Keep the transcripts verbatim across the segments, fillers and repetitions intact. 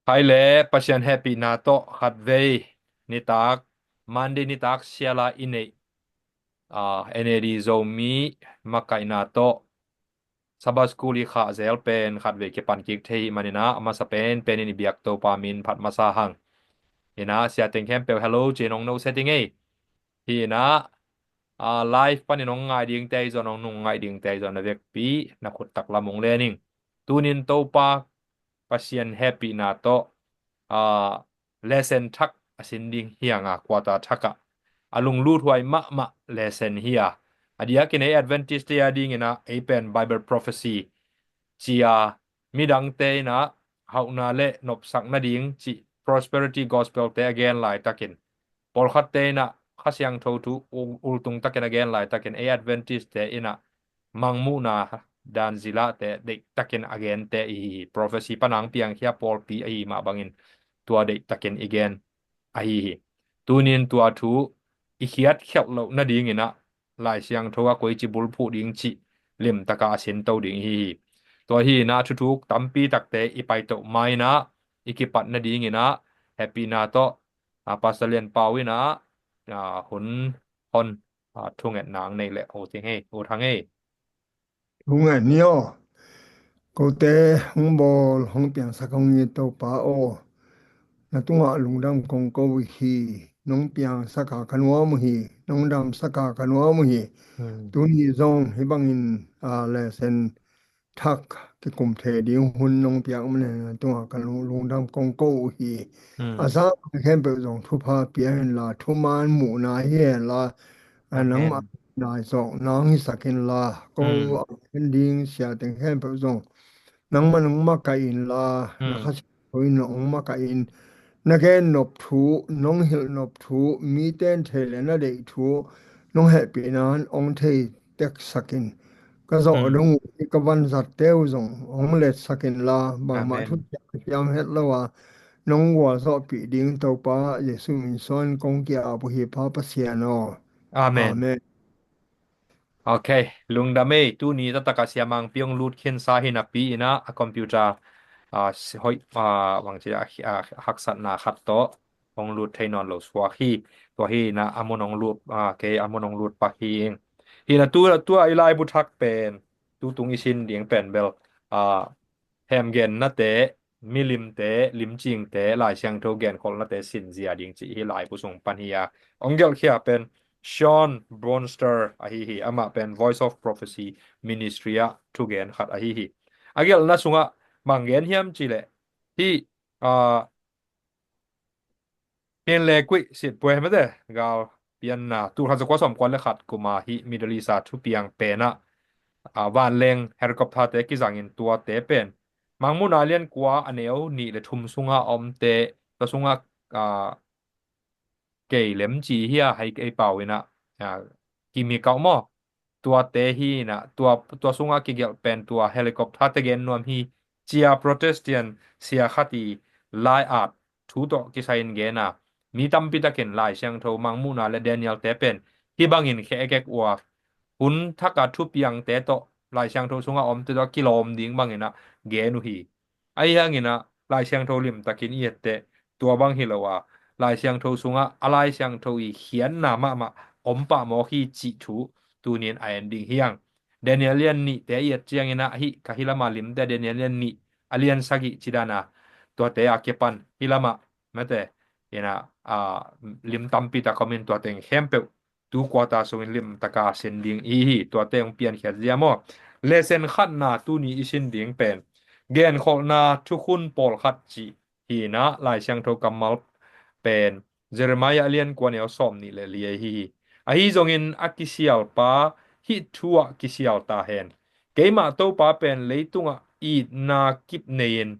Hai le Pasian hehpihna tawh khatvei nitak, Monday nitak siala i neih, ah, N A D Zomi makaihna tawh Sabbath School i khah zel pen khatvei kipan kik thei hi maninah, a masa pen penin i biak Topa min phat masa hang. Inah siateng khempeuh hello ci-in hong noset i ngei. Hi inah, ah, live panin hong ngai dingte i zon, hong nung ngai dingte i zon na vekpi na khut taklam hong lening. Tunin Topa Pasian hehpihna tawh, ah, lesson thak a sin ding hi a, nga kuata thakah a lunglut huai mahmah lesson hi a. A diakin ei Adventist te a dinginah ei pen Bible prophecy cia midangte inah hauhna le nopsak nading cih prosperity gospel te a gen laitakin, pawlkhatte inah Kha Siangtho thu ul-, ultung takin a gen laitakin ei Adventist te inah mangmuhna dan zilahte deihtakin a gente ihi hi. Prophecy panang piangkhia pawlpi ahi mah bangin tua deihtakin i gen ahi hi. Tunin tua thu i khiat khialh loh nadinginah Lai Siangtho a koici bulphuh ding cih limtaka a sinto ding ihi hi. Tua hi inah thuthuk tampi takte i paitoh mainah i kipat nadinginah hehpihna tawh, ah, Pastor Lian Pau inah, ah, hun hon, ah, thungetna ang nei leh, U Thang ei, U Thang ei. Thunget ni aw. Kote hong bawl, hong piangsak hong i Topa aw. Na tungah lungdam kong ko uh hi. Nong piangsak a ka nuam uh hi. Nong damsak a ka nuam uh hi. Hmm. Tuni zong hih bangin, ah, lesson thak kikum thei ding hun nong piak manin na tungah ka lung-, lungdam kong ko uh hi. Hmm. A zang khempeuh zong thupha pia inla, thuman muhna hi henla, a nangmah nai zawk nang hisak inla, ko a en ding siateng khempeuh zong nangmah nangmah ka inla, na Kha Siangtho in nong makaih in, na gen nop thu, nong hilh nop thu, mite in thei le na deih thu nong hehpihna in hong thei teksak in. Ka zawh dong uh hi, ka vanzatte uh zong hong letsak inla, bangmah thu thiam het lo a nong gualzawhpih ding Topa Jesuh min suang kong ki-ap uh hi, Pa Pasian aw. Amen. Amen. Ok, lungdam ei. Tuni taktak a Sia Mangpi hong lut khinsa hi napi inah a computer, ah, hoih, ah, bangci a, a haksatna khat tawh hong lut thei nawn lo suak hi. Tua hi inah a mun hong lut, ah, kei a mun hong lut pak hi ing. Hi inah tu, tua i laibu thak pen tutung i sin ding pen bel, ah, hemgennate, milimte, limcingte, Lai Siangtho genkholhnate sinzia ding cih hi laibu sung pan hi a. Hong gelhkhia pen Sean Bronster ahi hi. Amah pen Voice of Prophecy Ministry ah thugen khat ahi hi. A gelhna sungah bang gen hiam cih leh, hih, ah, Pian le kuih sit puai mate, gal pianna, tul khat za kua sawm kua le khat kuma hih Middle East a thupiang penah, ah, vanleng helicopter te kizangin tuate pen Mangmuhna lian kua a neu nih le thum sunga omte, tua sunga, ah, kei lemci hi a, hei, ei pau inah, ah, kimi kauh maw? Tuate hi inah, tua, tua sungah kigelh pen tua helicopter te gen nuam hi, cia Protestant sia khat i lai-at thu tawh kisai in gen a, mi tampi takin Lai Siangtho Mangmuhna le Daniel te pen hih bangin khekek uh a, hun thaka thupiangte tawh Lai Siangtho sungah omte tawh kilawm ding bangin ah gen uh hi. Ahi hangin ah Lai Siangtho limtakin i etteh tua bang hi lo a, Lai Siangtho sungah a Lai Siangtho i khiatna mahmah om pah mawk hi cih thu tunin a en ding hi hang. Daniel lian nihte i et ciangin ah hih ka hih lama limte Daniel lian nih a lian sagih ci dan a, tuate a kipan hih lamah mate, ina, a, lim tampi tak om in tua teng khempeuh tu kuata sungin limtaka sin ding i hi, tuate hong piankhiat zia maw? Lesson khatna tuni i sin ding pen genkholhna thukhun pawlkhat cih hi inah Lai Siangtho kammal pen Jeremiah a lian kua neu sawm nih le li ahi hi. Ahi zongin a kisialpa hih thu ah kisial ta hen. Keimah Topa pen leitungah itna kip nei-in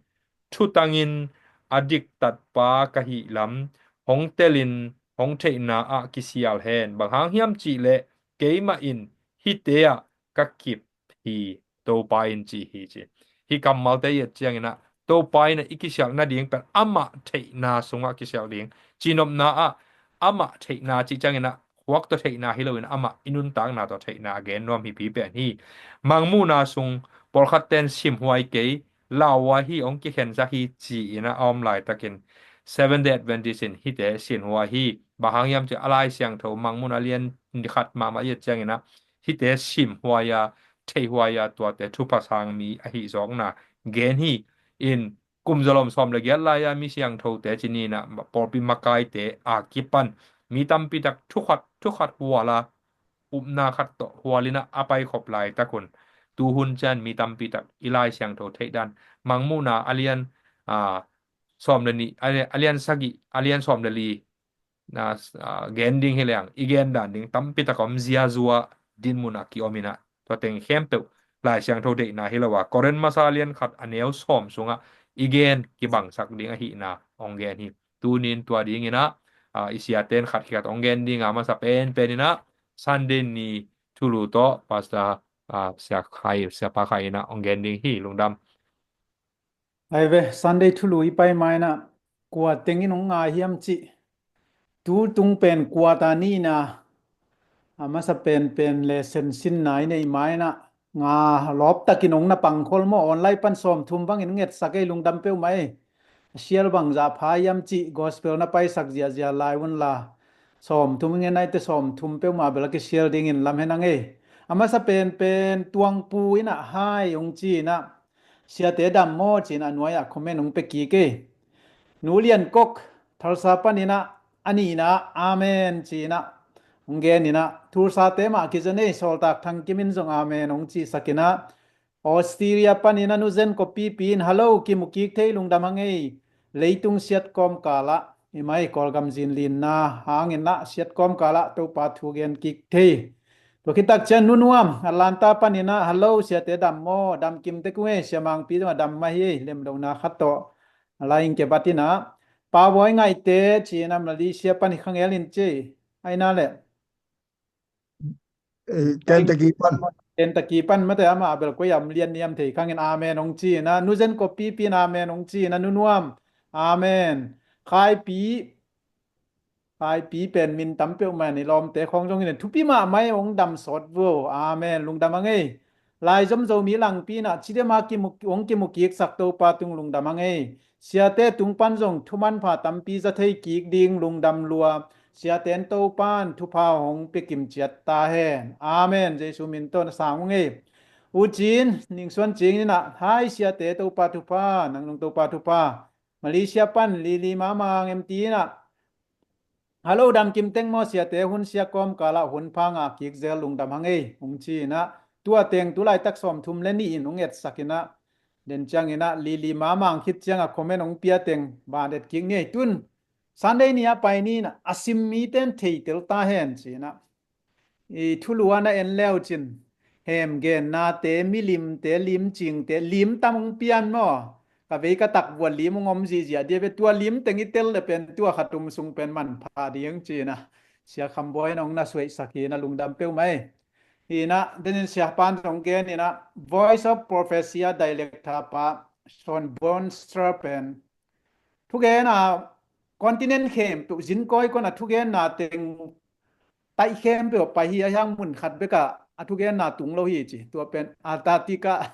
thutangin a diktatpa ka hih lam hong telin hong theihna ah kisial hen. Bang hang hiam cih leh keimah in hihte ah ka kip hi, Topa in ci hi ci. Hih kammalte i et ciangin ah Topa in ah i kisialh nading pen amah theihna sungah kisialh ding. Cihnopna ah amah theihna cih ciangin ah khuak tawh theihna hi loin amah i nuntakna tawh theihna a gen nuam hi pi pen hi. Mangmuhna sung pawlkhat ten simhuai kei, lau uh ahi, hong kikhensak hi ci-in ah a om laitakin Seventh Day Adventist in hihte sin uh ahi. Bang hang hiam cih leh a Lai Siangtho Mangmuhna a lian khat mahmah i et ciangin ah hihte simhuai a, theihhuai a, tuate thupha sang mi ahi zawkna gen hi. In kum zalom sawm le giat lai-a mi siangthote ci ni-in ah pawlpi makaite a kipan mi tampi tak thukhat thukhat hual a, upna khat tawh hual in ah a paikhop laitak un, tuhun ciang mi tampi tak i Lai Siangtho theih dan, Mangmuhna a lian, aa, sawm le nih, a lian, a lian sagih, a lian sawm le li, na, aa, gen ding hi leng i gen dan ding tampi tak a om ziazua dinmun ah ki-om in ah, tua teng khempeuh Lai Siangtho deihna hi lo a, Korin masa a lian khat a neu sawm sungah i gen kibangsak ding ahihna hong gen hi. Tuni-in tua dingin ah, aa, i siate in khat khit khat hong gen ding a, masa penpen in ah Sunday ni thulu tawh Pastor, aa, Sia Khai, Siapa Khai in ah hong gen ding hi. Lungdam. Ai ve, Sunday thulu i pai ma-in ah kua teng in hong ngai hiam cih, tu tung pen kua ta ni-in ah, a masa penpen le sensinna i neih ma-in ah nga lawp takin hong na pangkhol maw, online pan sawmthum bangin hong etsak ei. Lungdam peuhmah ei. A sial bangzah pha hiam cih, gospel na paisak ziahziah lai un la, sawmthum i ngen naite sawmthum peuhmah bel a kisial dingin lamhen ang ei. A masa penpen Tuangpu in ah hai hong ci-in ah, siate dam maw ci-in ah nuai-ah comment hong pia kik ei. Nu Lian Kok, Tulsa panin ah, a nihna, amen ci-in ah hong gen in ah, Tulsate mah kizen ei, Sawltak Thang Kim in zong amen hong cihsak in ah, Australia panin ah Nu Zen Kop Pipi in, hello, kimu kik thei, lungdam hang ei. Leitung siat kawmkal ah, i mai Kawlgam zinlinna hangin ah siat kawmkal ah Topa thu gen kik thei. Tua khit tak ciang Nu Nuam, Atlanta panin ah, hello, siate dam maw, dam kim tek ung ei, Sia Mangpi zong a dam mah hi ei, lemlohna khat tawh a lai in ke bat in ah, Pa Bawi Ngaihte ci-in ah Malaysia pan hi khangel in ci, aina le Eh, Kentucky pan. Kentucky pan mate, amah bel koi am lian niam thei khangin amen hong ci-in ah, Nu Zen Kop Pipi in amen hong ci-in ah, Nu Nuam, amen. Khaipi, Khaipi pen min tam peuhmah in, i lawmte khawng zong in thupi mahmah ei, hong dam sawt vo, amen. Lungdam hang ei. Laizom Zomi langpi in ah cidem a kimu, hong kimu kiksak Topa tung lungdam hang ei. Siate tung pan zong thu manpha tampi za thei kik ding lungdam lua. Siate in Topa in thupha hong pia kim ciat ta hen. Amen. Jesu min tawh na sang ung ei. U Cin, Ning Suan Cing in ah, hai siate, Topa thupha, nang zong Topa thupha. Malaysia pan Lili Mamang M T in ah, hello, dam kim teng maw, siate, hun sia kawmkal ah hun pha ngah kik zel, lungdam hang ei, hong ci-in ah, tua teng tu laitak sawmthum le nih in hong etsak in ah, den ciangin ah Lili Mamang khit ciang a comment hong pia teng ban et kik ni ei. Tun Sunday ni a pai ni-in ah, a sim mite in theitel ta hen ci-in ah, i thulu a na en leu cin, hem gennate, milimte, limcingte, lim tam hong pian maw? Ka vei ka tak vua lim hong om zihziah dia ve, tua lim teng i tel le pen tua khat um sung pen manpha ding ci-in ah, Sia Kham Bawi in hong na suaihsak hi-in ah, lungdam peuhmah ei. Hi-in ah, den in Sia pan hong gen in ah, Voice of Prophecy a director pa Sean Bonster pen thugen a, continent khempeuh zin kawikawi a thugenna teng taih khempeuh pai hi a, hiang mun khat bek ah a thugenna tung lo hi ci. Tua pen Antarctica,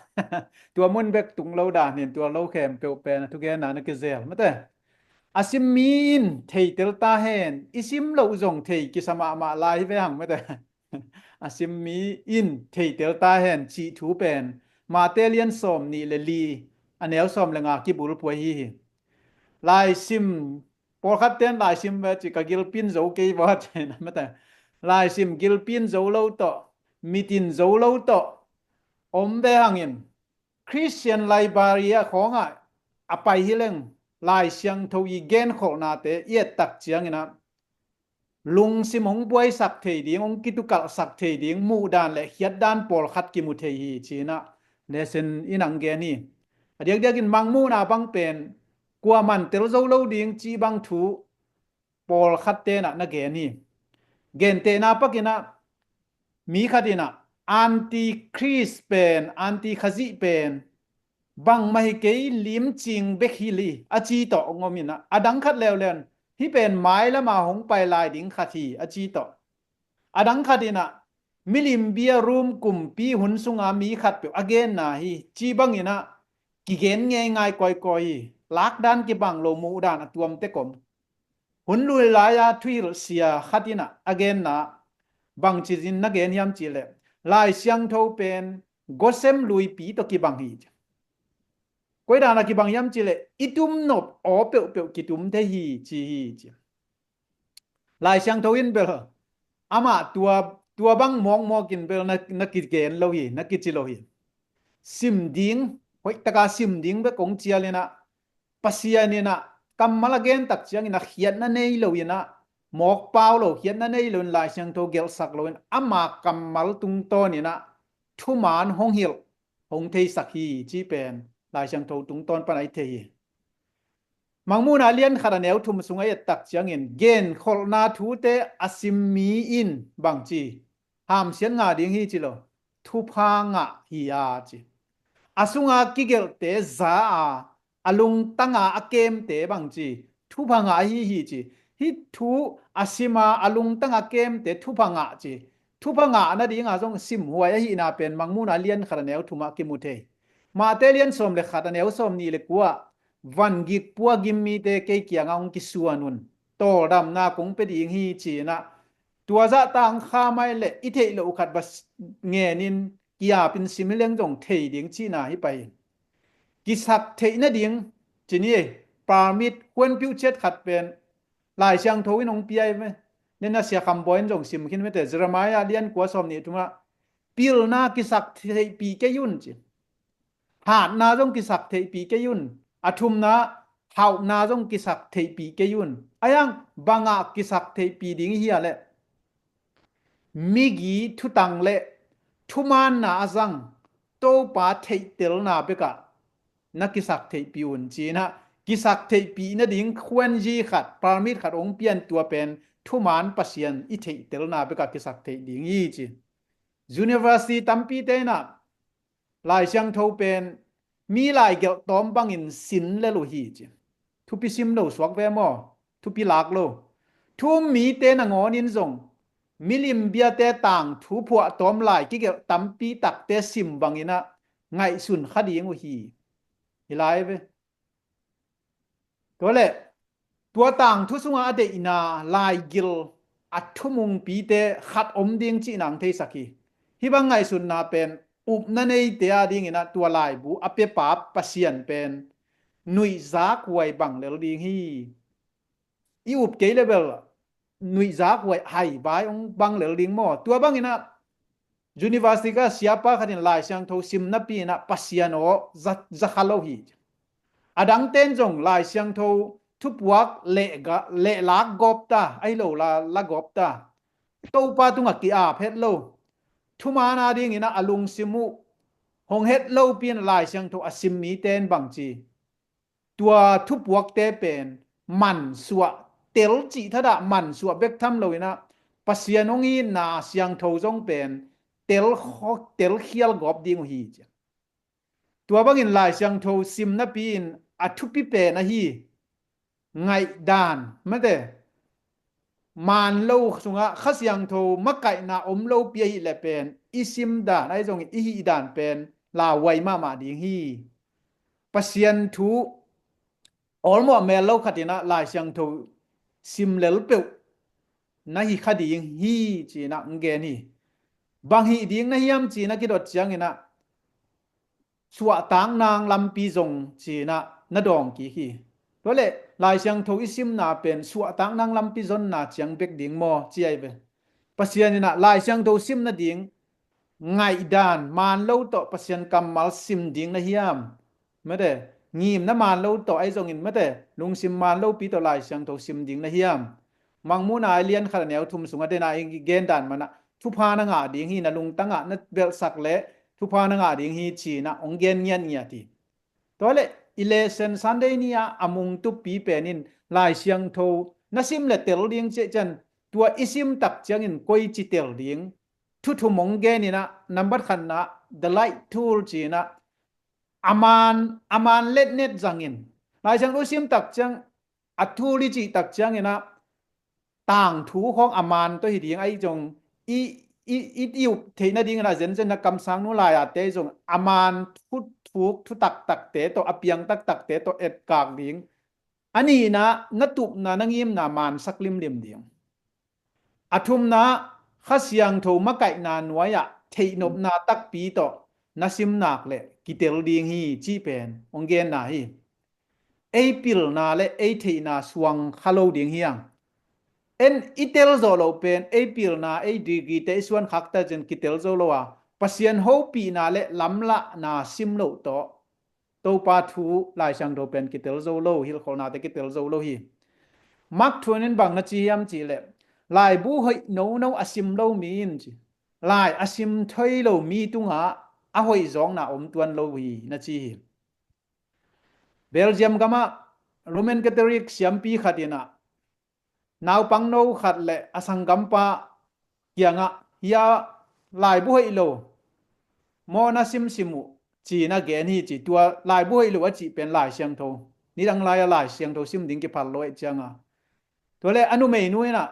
tua mun bek tung lo dan hi-in, tua lo khempeuh pen a thugenna na kizel mate. A sim mi in theitel ta hen, i sim loh zong thei kisa mahmah lai hi ve hang mate. A sim mi in theitel ta hen cih thu pen Mate lian sawm nih le li, a neu sawm le nga kibulphuai hi hi. Laisim, pawlkhat ten laisim ve ci, ka gilpi in zo kei vua ci-in ah mate. Laisim gilpi in zo lo tawh, mit in zo lo tawh om ve hangin, Christian Library ah khawngah a pai hi leng, Lai Siangtho i genkholhnate i et tak ciangin ah, lungsim hong buaisak thei ding, hong kitukalhsak thei ding muhdan le khiatdan pawlkhat kimu thei hi ci-in ah, lesson in hong gen hi. A diakdiakin Mangmuhna bang pen kuaman tel zo lo ding cih bang thu pawlkhat ten ah na gen hi. Gentehna pakin ah, mi khat in ah, anti-Khrist pen, anti-Khazih pen, bangmah hi kei, limcing bek hi li, a ci tawh hong om in ah, a dang khat leuleu in, hih pen mailam a hong pai lai ding khat hi, a ci tawh. A dang khat in ah, milim bia room kumpi hun sunga mi khatpeuh a genna hi, ci bangin ah, kigen ngei ngai kawikawi hi. Lakdan kibang lo, muhdan a tuam tek om. Hun lui lai-a thuhilh sia khat in ah a genna bangci in na gen hiam cihleh, Lai Siangtho pen gosem luipi tawh kibang hi ci. Koi dan a kibang hiam cihleh, i tum nop aw peuhpeuh kitum thei hi ci hi ci. Lai Siangtho in bel amah tua, tua bang mawkmawk in bel na, na kigen lo hi, na kici lo hi. Sim ding, hoihtaka sim ding bek kong cial in ah, Pasian in ah kammal a gen tak ciangin a khiatna nei lo in ah, mawk pau lo, khiatna nei lo in Lai Siangtho gelhsak lo in, ama kammal tungtawn in ah thuman hong hilh, hong theisak hi ci pen Lai Siangtho tungtawn pan a i thei hi. Mangmuhna lian khat a neu thum sung a i et tak ciangin, genkholhna thute a sim mi in bangci, hamsiat ngah ding hi ci lo, thupha ngah hi a ci. A sunga kigelhte za a, a lungtanga a kemte bangci, thupha ngah hi hi ci. Hih thu a sima a lungtanga kemte thupha ngah ci. Thupha ngah nadinga zong simhuai ahihna pen Mangmuhna lian khat a neu thumah kimu thei. Mahte lian sawm le khat a neu sawm nih le kua, van gik pua gim mite kei kiangah hong kisuan un, tawldamna kong pia ding hi ci-in ah, tua zahta hong kha mai leh i theih loh khat va ngenin kiapin sim hi leng zong thei ding cihna hi pai hi. Kisak theih nading ci ni, permit, kuanpiuh ciat khat pen Lai Siangtho in hong pia hi ve. Nena Sia Kham Bawi in zong sim khin mete, Jeremiah lian kua sawm nih thumah, pilna kisak theihpih kei un ci. Hatna zong kisak theihpih kei un. A thumna, hauhna zong kisak theihpih kei un. Ayang bangah kisak theihpih ding hi a leh, migi thutang le thumaanna a zang Topa theihtelna bekah na kisak theihpih un ci-in ah, kisak theihpih nading khuanzi khat, permit khat hong pian, tua pen thumaan Pasian i theihtelna bekah kisak theih ding hi ci. University tampite in ah Lai Siangtho pen mi laigelh tawm bangin sin lel uh hi ci. Thupi sim lo suak ve maw? Thupi lak lo. Thu um mite nangawnin zong milim biate tangthu phuahtawm lai kigelh tampi takte sim bangin ah ngaihsun kha ding uh hi. Hi lai ve. Tua leh tua tangthu sungah a deihna laigil a thumungpite khat om ding cihna hong theisak hi. Hih bang ngaihsutna pen upna neite a dingin ah tua laibu a piapa Pasian pen nuihzak huai bang lel ding hi. I up kei leh bel nuihzak huai hai bai hong bang lel ding maw? Tua bangin ah University ka siapa khat in Lai Siangtho sim napi in ah Pasian aw za, za kha lo hi. A dangte in zong Lai Siangtho thupuak leh ga, leh lak gawp ta, ahi lo la, la gawp ta. Topa tungah ki-ap het lo. Thumaan a dingin ah a lungsim uh hong het lopi in Lai Siangtho a sim mite in bangci, tua thupuakte pen mansuah, tel cih thadah mansuah bek tham lo in ah Pasian hong itna siangtho zong pen tel, telkhial gawp ding uh hi ci. Tua bangin Lai Siangtho sim napi in a thupi pen ahi ngaihdan, mate, maan lo sungah Kha Siangtho makaihna om lopi ahih leh pen i sim dan ahi zongin i hih dan pen lauhuai mahmah ding hi. Pasian thu awlmawh mel lo khat in ah Lai Siangtho sim lel peuh na hi kha ding hi ci-in ah hong gen hi. Bang hih ding na hiam ci-in ah kidot ciangin ah suahtak nang lampi zong ci-in ah na dawng kik hi. Tua leh Lai Siangtho i simna pen suahtak nang lampi zonna ciang bek ding maw ci ahi ve. Pasian in ah Lai Siangtho sim nading ngaihdan maan lo tawh Pasian kammal sim ding na hiam? Mate, ngimna maan lo tawh ahi zongin, mate, lungsim maan lopi tawh Lai Siangtho sim ding na hiam? Mangmuhna a lian khat a neu thum sungah dena i gen dan manah thupha na ngah ding hi, na lungtangah na belhsak leh thupha na ngah ding hi ci-in ah hong gen ngiatngiat hi. Tua leh i lesson Sunday ni-ah a mungtupi pen in Lai Siangtho na sim leh tel ding cih ciang, tua i sim tak ciangin koici tel ding, thu thum hong gen in ah, nambat khatna, the light tool ci-in ah, a maan, a maan letnet zangin. Lai Siangtho i sim tak ciang, a thul i cih tak ciangin ah tangthu khawng a maan tawh hi ding ahi zong, i, i, i, i up theih nadingin ah zenzen na kamsang nu lai-ate zong a maan thu, fuk thu taktakte tawh, a piang taktakte tawh etkak ding. A nihna, na tupna, na ngimna mansak limlim ding. A thumna, Kha Siangtho makaihna nuai-ah theihnopna takpi tawh na simnak le kitel ding hi cih pen hong genna hi. Ei pilna le ei theihna suang kha lo ding hi hang. En i tel zawh loh pen, ei pilna, ei degree te i suan khak ta cin kitel zo lo a, Pasian hopihna le lamlahna sim loh tawh Topa thu Lai Siangtho pen kitel zo lo, hilkholhnate kitel zo lo hi. Mark Twain in bang na ci hiam cih leh, laibu hoih nono a sim lo mi in ci, lai a sim thei lo mi tungah a hoih zawkna om tuan lo hi, na ci hi. Belgium gamah Roman Catholic siampi khat in ah, naupangno khat le a sanggampa kiangah, hia laibu hoih lo maw na simsim uh, ci-in a gen hi ci. Tua laibu hoih lo a cih pen Lai Siangtho, nidang lai-a Lai Siangtho sim ding kiphal lo ahih ciangin. Tua le a numeinu in ah,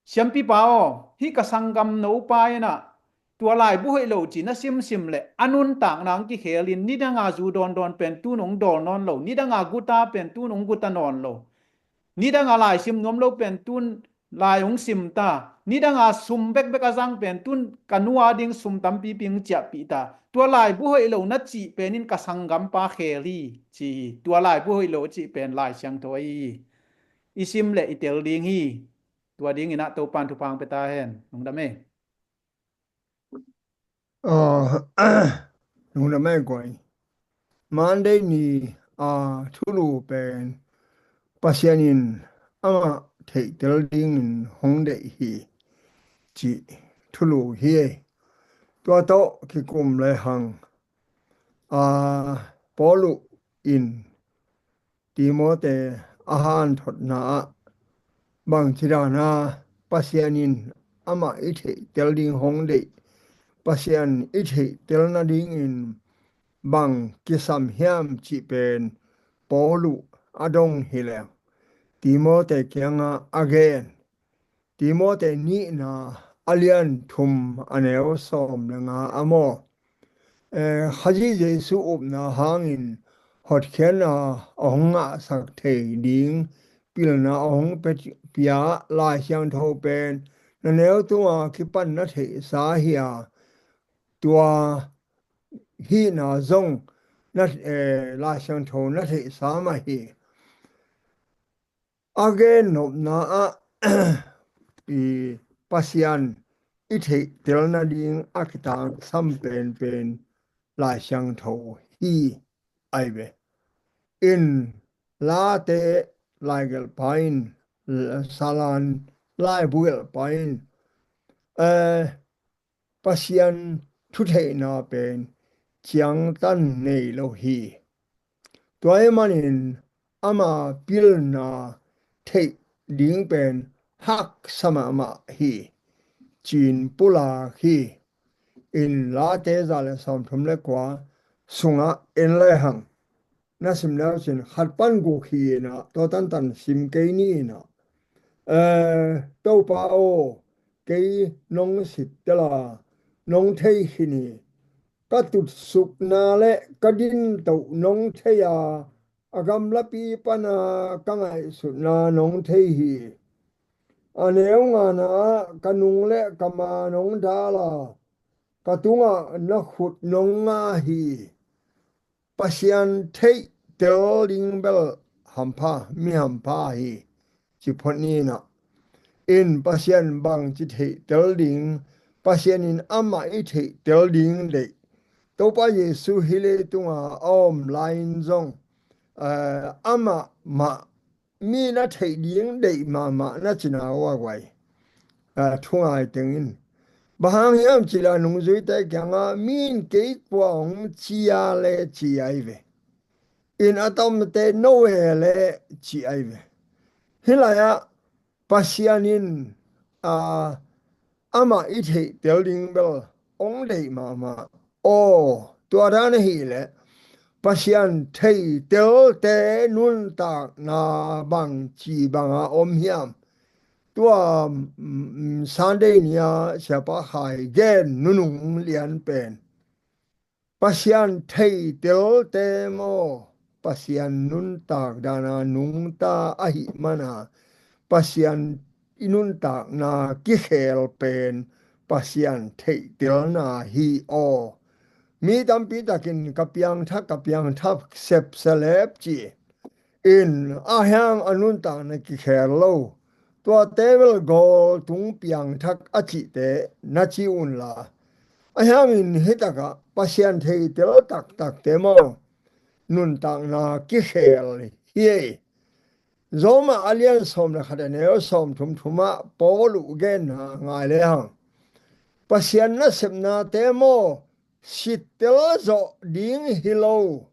siampipa aw, hih ka sanggamnopa in ah tua laibu hoih lo ci na simsim le a nuntakna hong kikhelin, nidanga zu dawndawn pen tun hong dawl nawn lo, nidanga guta pen tun hong guta nawn lo, nidanga lai sim nuam lo pen tun lai hong sim ta, nidanga sum bekbek a zang pen tun ka nu a ding sum tampipi hong ciahpih ta. Tua laibu hoih lo na cih pen in ka sanggampa khel hi, ci hi. Tua laibu hoih lo a cih pen Lai Siangtho ahi hi. I sim le i tel ding hi. Tua dingin ah Topan thupha hong pia ta hen. Lungdam e. Aw, lungdam e guai. Monday ni a thulu pen Pasian in amah theihtel dingin hong deih hi cih thulu hi. Tua tawh kikum le hang, a, Paulu in Timote a hanthotna ah bangci dana Pasian in amah i theihtel ding hong deih, Pasian i theihtel nadingin bang kisam hiam cih pen Paulu a dong hileh Timote kiangah a gen. Timote nihna a lian thum a neu sawm le nga a maw? Eh, Khazih Jesuh upna hangin hotkhiatna a hong ngahsak thei ding pilna a hong pe-, pia Lai Siangtho pen na neu tunga kipan na theihsa hi a, tua hihna zong na, eh, Lai Siangtho na theihsa mah hi. A gennopna ah i Pasian i theihtel nading a kitangsam penpen Lai Siangtho hi ai ve. In Late laigelhpa in, Salan laibu gelhpa in, eh, Pasian thutheihna pen ciangtan nei lo hi. Tua ahih manin ama pilna theih ding pen haksa mahmah hi, ci-in pulak hi. In Late za le sawmthum le kua sungah en le hang na sim leu cin khat pan guk hi in ah, tua tantan sim kei ni in ah, eh, Topa aw, kei nong sittel a, nong thei khin hi. Ka tutsukna le ka dintoh nong thei a, a gamlapi pana ka ngaihsutna nong thei hi. A neu ngana ah ka nung le ka ma nong dal a, ka tungah na khut nong nga hi. Pasian theihtel ding bel hampha, mi hampha hi, ci phot ni in ah. In Pasian bangci theihtel ding, Pasian in amah i theihtel ding deih. Topa Jesuh hih leitunga a om lai-in zong, eh, amah mah mi na theih ding deih mahmah na cina uh a guai. A, thungai tengin. Bang hang hiam cih leh a nungzuite kiangah mi in kei kua hong ci a le ci ai ve. In a tamte no e le ci ai ve. Hih lai-ah Pasian in, a, amah i theihtel ding bel hong deih mahmah. Aw, tua dan ahih leh Pasian theihtelte nuntakna bangci banga om hiam? Tua, mm, Sunday ni-a Siapa Khai gen nunung lian pen Pasian theitelte maw, Pasian nuntak dana nungta ahih mana, Pasian i nuntakna kikhel pen Pasian theitelna hi aw. Mi tampi takin ka piangthak, ka piangthak sepselep ci in, a hiang a nuntakna kikhel lo, tuate bel gawl tung piangthak a cihte na ci unla. A hiangin hitakah Pasian theitel taktakte maw, nuntakna kikhel hi ei. Roma a lian sawm le khat a neu sawm thum thumah Paul uh genna ngai lehang, Pasian nasepnate maw, sittel zawh ding hi lo,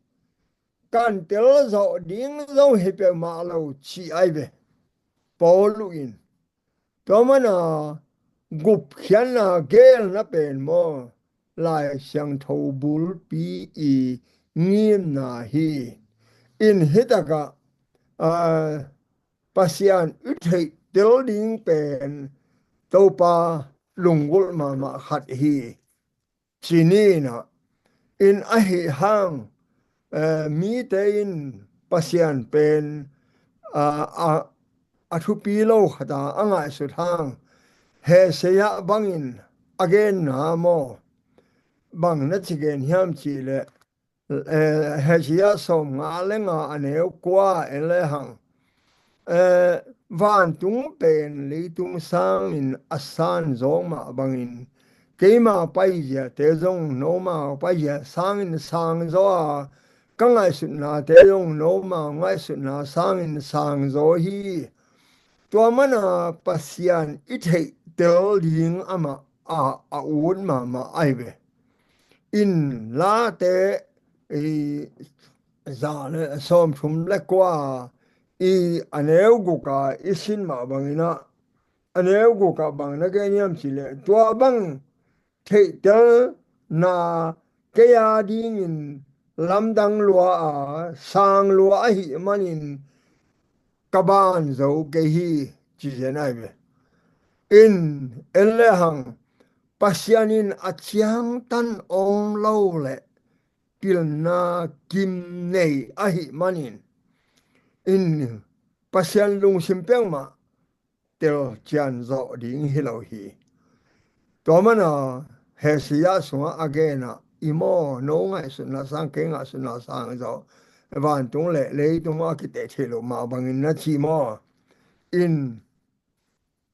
kantel zawh ding zo hi peuhmah lo ci ai ve. Paul uh in tua mana gupkhiatna gelna pen maw, Lai Siangtho bulpi i ngimna hi. In hitakah, a, Pasian i theihtel ding pen Topa lunggulh mahmah khat hi. Ci ni in ah, in ahi hang, eh, mite in Pasian pen, a, a, a thupi lo khata a ngaihsut hang, Hesaya bangin a genna maw, bang na ci gen hiam cih leh, eh, Hesaya sawm nga le nga a neu kua en lehang, eh, vantung pen leitung sangin a san zawk mah bangin, keima paiziate zong noma paizia sangin sang zaw a, ka ngaihsutnate zong noma ngaihsutna sangin sang zaw hi. Tua mana Pasian i theihtel ding amah a, a ut mahmah ai ve. In Late i za le sawm thum le kua i a neu guka i sin mah bangin ah, a neu guka bang na gen hiam cih leh, tua bang theihtelna kei a dingin lamdang lua a, sang lua ahih manin ka ban zo kei hi, ci zen ai ve. In en lehang, Pasian in a ciangtan om lo leh pilna kim nei ahih manin, in Pasian lungsim peuhmah telcian zawh ding hi lo hi. Tua mana Hesaya sungah a genah, i maw, no ngaihsutna sang, kei ngaihsutna sang zaw, vantung le leitung a kiteh theih loh mah bangin na ci maw. In,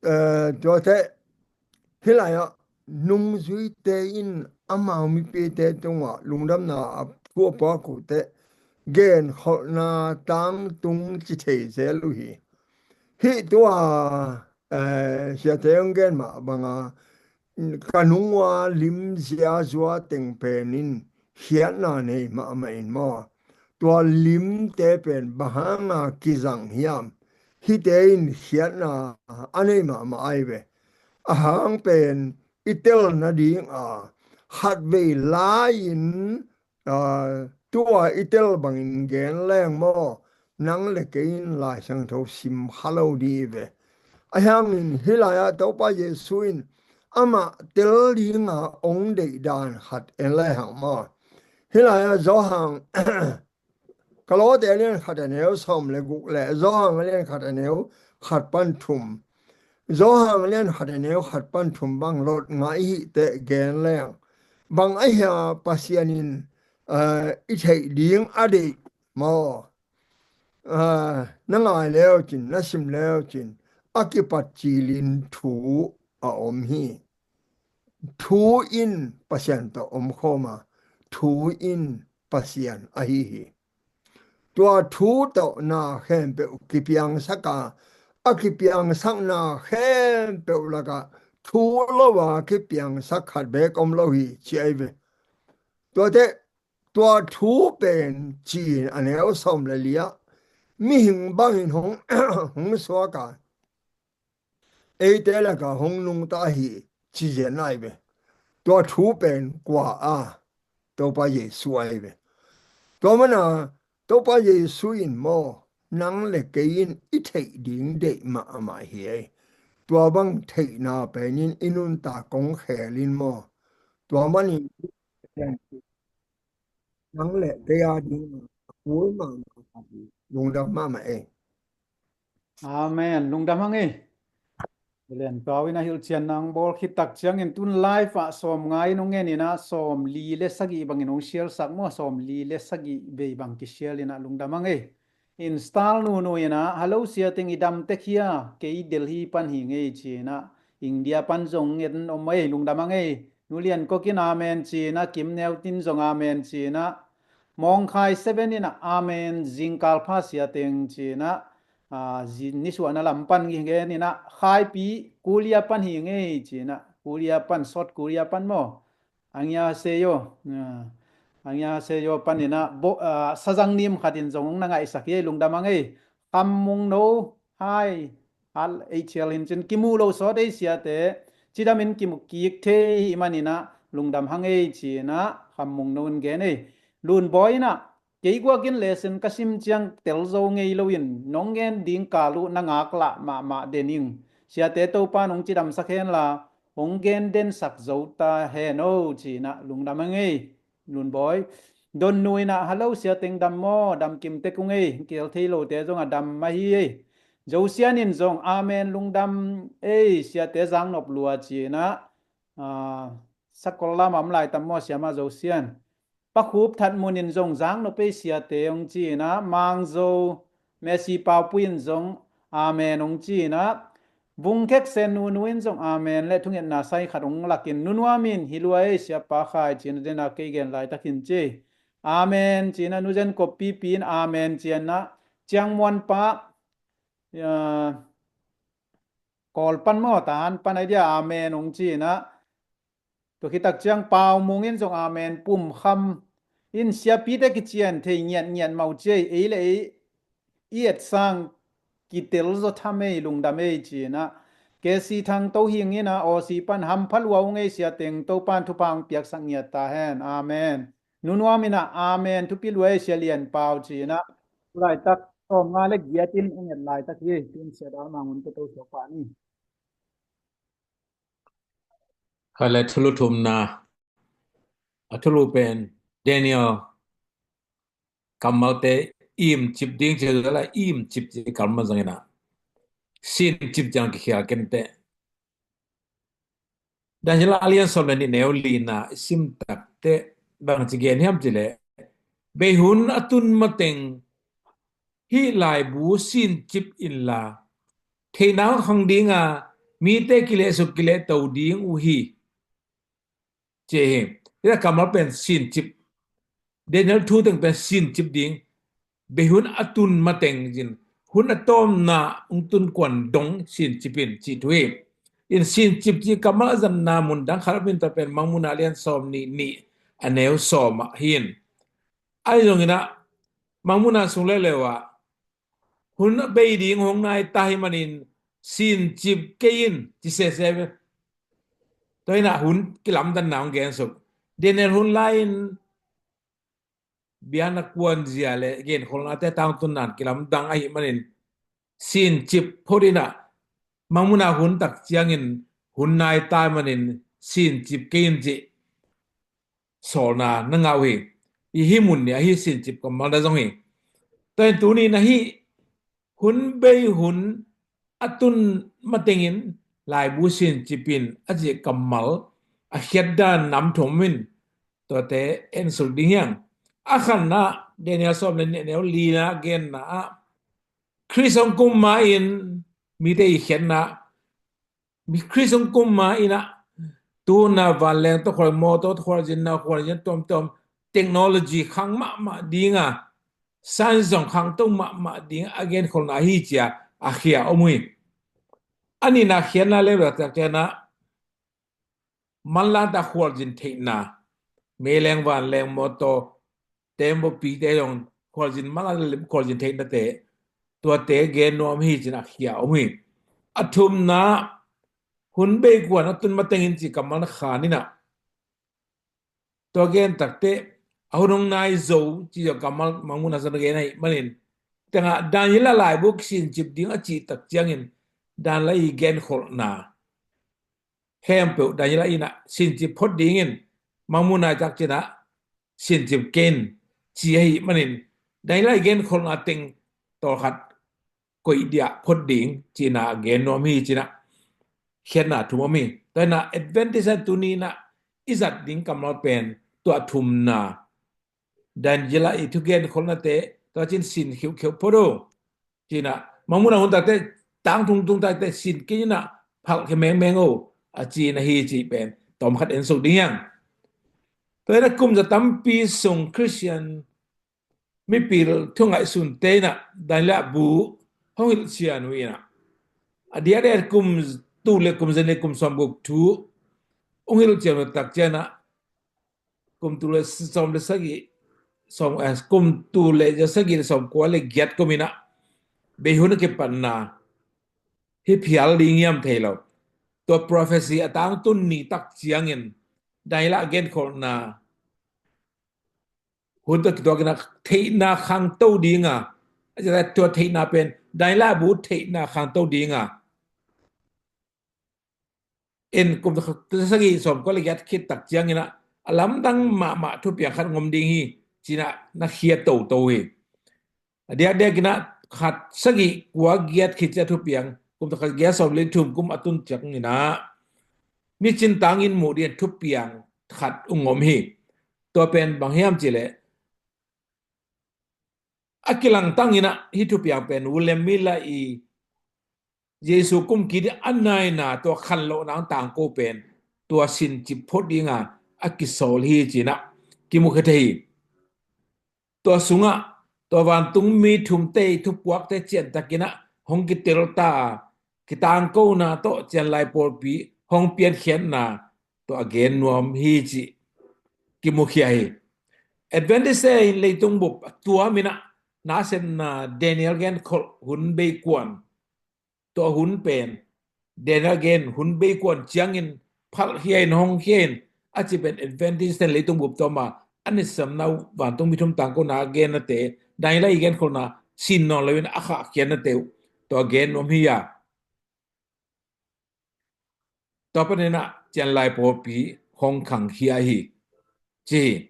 eh, tuate, hih lai-ah nungzuite in amau mipite tungah lungdamna a thu a puak uh teh, genkholhna tangtung ci thei zel uh hi. Hih tua, eh, siate hong gen mah banga, ka nung ua lim ziazua teng pen in khiatna nei mahmah in maw. Tua limte pen bang hanga kizang hiam? Hihte in khiatna a nei mahmah ai ve. A hang pen i tel nadinga khatvei lai-in, aa, tua i tel bangin gen leng maw, nang le kei in Lai Siangtho sim kha lo dih ve. A hangin hih lai-ah Topa Jesu in amah tel dinga hong deih dan khat en lai hang maw. Hih lai-ah Johan, Kolose a lian khat a neu sawm le guk le Johan a lian khat a neu khat pan thum, Johan a lian khat a neu khat pan thum bang lot ngah i hih teh gen leng, bang ahia Pasian in, eh, i theih ding a deih maw? Eh, na ngai leucin, na sim leucin, a kipat cilin thu a om hi. Thu in Pasian tawh omkhawm a, thu in Pasian ahi hi. Tua thu tawh na khempeuh kipiangsak a, a kipiangsakna khempeuh lakah thu lo a kipiangsak khat beek om lo hi, ci ai ve. Tuate, tua thu pen ci-in a neu sawm le li-ah mihing bangin hong, hong suak a, eite lakah hong nungta hi, ci zen ai ve. Tua thu pen kua a, Topa Jesu ai ve. Tua mana Topa Jesu in maw, nang le kei in i theih ding deih mahmah hi ei. Tua bang theihna pen in i nuntak kong khel in maw. Tua manin, nang le kei a ding a kul mahmah a hi. Lungdam mahmah ei. Amen. Lungdam hang ei. Lian Pau in a hilhcianna hong bawl khit tak ciangin tun live ah sawmnga in hong ngen in ah sawmli le sagih bangin hong sialsak maw, sawmli le sagih bei bang kisial in ah lungdam hang ei. Install nunu in ah, "Hello, sia teng i dam tek hia? Kei Delhi pan hi ngei," ci in ah, India pan zong ngen om ei, lungdam hang ei. Nu Lian Kok in amen ci in ah, Kim Neu Tin zong amen ci in ah, Mawngkhai Seven in ah amen, zingkal pha sia teng ci in ah, ah, zi-, nisuahna lam pan hi ngen in ah, Khaipi Korea pan hi ngei ci in ah, Korea pan, South Korea pan maw. Angya seyo, ah, angya seyo pan in ah, bo-, ah, sazang nim khat in zong hong na ngaihsak hi ei, lungdam hang ei. Kham Mung No, hai, hal ei thial hin cin, "Kimu lo sawt ei siate, cidam in kimu kik thei hi man in ah, lungdam hang ei," ci in ah, Kham Mung No in gen ei. Lun Bawi in ah, "Kei guak in lesson ka sim ciang tel zo ngei lo in, nong gen ding kal uh na ngaklah mahmah den ing. Siate Topa nong cidamsak hen la, hong gen densak zo ta hen o," ci in ah lungdam hang ei. Lun Bawi. Don Nu in ah, "Hello, sia teng dam maw? Dam kim tek ung ei. Keel thei lote zong a dam mah hi ei." Zosian in zong amen, lungdam ei, siate zang nop lua ci in ah, ah, Sakol lam ah om lai tam maw, siamah Zosian. Pa Khup That Mun in zong zang nop ei siate hong ci in ah, Mang Zo, Messi Paupui in zong amen hong ci in ah, Vung Khek Sen Nunu in zong amen le thungetna sai khat hong lak in, Nu Nuam in, "Hi lua ei siapa khai," ci in ah, den ah kei gen laitak hin ci ei. Amen ci in ah, Nu Zen Kop Pipi in amen ci in ah, Ciang Muan Pa, ah, Kawl pan maw, Tahan pan ai dia, amen hong ci in ah, tua khit tak ciang Pau Mung in zong amen, Pum Kham in, "Siapite kician thei ngiatngiat mah uh ci ei, ei le ei i et sang kitel zaw tham ei, lungdam ei," ci in ah, K C Thang To Hing in ah, "Aussie pan hampha lua ung ei sia teng, Topa in thupha hong piaksak ngiat ta hen. Amen." Nu Nuam in ah amen, "Thupi lua ei sia Lian Pau," ci in ah, tu laitak sawmnga le giat in hong et laitak hi. Tun sia Dal Mang Un ka to suak pah ni. Khat le thulu thumna, a thulu pen Daniel kammalte imcip ding ci la, imcip ci kammal zangin ah sincip ciang kikhial kenteh. Daniel a lian sawm le nih neu lina i sim takteh bang ci gen hiam cih leh, bei hun a tun mateng hih laibu sincip inla, theihna hong khang dinga mite kilehsuk kilehto ding uh hi, ci hi. Hih kammal pen sincip, Daniel thu teng pen sincip ding, bei hun a tun mateng cin, hun a tawmna hong tun kuan dong sincip in cih thu hi. In sincip cih kammal a zanna mun dang khat a min ta pen Mangmuhna lian sawm nih nih a neu sawm ah hi in. Ahi zongin ah Mangmuhna sung leuleu ah hun a bei ding hong nai ta hi manin sincip kei in ci sese. Tua in ah hun kilamdanna hong gensuk. Daniel hun lai-in biakna kuanzia le genkholhnate tangtunna kilamdang ahih manin sincip phot in ah Mangmuhna hun tak ciangin hun nai ta hi manin sincip kei in cih sawlna na ngah uh hi. I hih mun ni ahi sincip kammal na zong hi. Tua in tuni na hih hun bei hun a tun matengin laibu sincip in a cih kammal a khiatdan nam thum in tuate ensuk ding hi hang. A khatna, Daniel sawm le nih neu lina genna ah Khrist hong kum ma-in mite i khiatna, mi Khrist hong kum ma-in ah tu-in ah vanleng tawh khual, mawtaw tawh khualzinna, khualzin tuamtuam, technology khang mahmah dinga, science zong khangto mahmah dinga a genkholhna hi ci-a a khia om uh hi. A nihna khiatna lem lak tak ciangin ah manlangte a khualzin theihna, meileng vanleng mawtaw, tembaw pite zong khualzin, manlangte khualzin theihnate, tuate gen nuam hi ci-in a khia om hi. A thumna, hun bei kuan a tun matengin ci kammal na khan in ah tua gen takteh a hun hong nai zo ci zong kammal Mangmuhna sung na gen ahih manin, tengah Daniel a laibu sincip ding a cih tak ciangin Daniel i genkholhna khempeuh Daniel in ah sincip phot dingin Mangmuhna tak ciangin ah sincip kei in ci ahih manin, Daniel i genkholhna teng tawlkhat koih dia phot ding cihna gen nuam hi cinah khiatna thum om hi. Tua hinah Adventist in tuni inah i zat ding kammal pen tua thumna, Daniel i thugenkholhnate tua cin sin khiuhkhiuh phot o. Cinah mangmuna hun takte tangtung tung takte sin kei inah phalh khia mengmeng o, a cina hi cih pen tawmkhat en suk ding hiang. Tua hinah kumza tampi sung Khristian mipil thu ngaihsunte inah Daniel bu hong hilhcian uh inah, a diakdiak kum tul le kum zan le kum sawmguk thu hong hilhcian uh tak cianah kum tul le sawm le sagih, sawm, eh, kum tul le za sagih le sawmkua le giat kum inah beihun a kipatna hi phial ding hiam thei lo. Tua prophecy a tangtun ni tak ciangin Daniel a genkholhna hun tawh kituakin a theihna khangto dinga, a tua theihna pen Daniel bu theihna khangto dinga, en kum sagih sawmkua le giat khit tak ciangin a lamdang mahmah thupiang khat ngom ding hi cinah na khia toto hi. A diakdiakin a khat sagih kua giat khit ciah thupiang kum khat giat sawm le thum kum a tun ciangin a mi cintangin muh ding thupiang khat ung om hi. Tua pen bang hiam cihleh a kilangtang inah hi thupiang pen William Miller i Jesu kum kiding a naina tua khanlohna tangko pen tua sin cip phot dinga a kisawl hi cinah kimukhia thei hi. Tua sungah tua vantungmi thumte i thupuakte ciantakinah hong kitelta a kitangkona tawh cianlai pawlpi hong piankhiatna tua a gen nuam hi cih kimukhia hi. Adventist in leitung bup a tuam inah nasepna Daniel genkholh hun beikuan, tua hun pen Daniel gen hun beikuan ciangin phalh hiain hong hiain a ci pen Adventist in leitung bup tuama a nisamna uh vantungmi thum tangkona a gennate Daniel i genkholhna sin nawn loin a khahkhiatnate uh tua gen nuam hi a, tua paninah cianlai pawlpi hong khangkhia hi ci hi.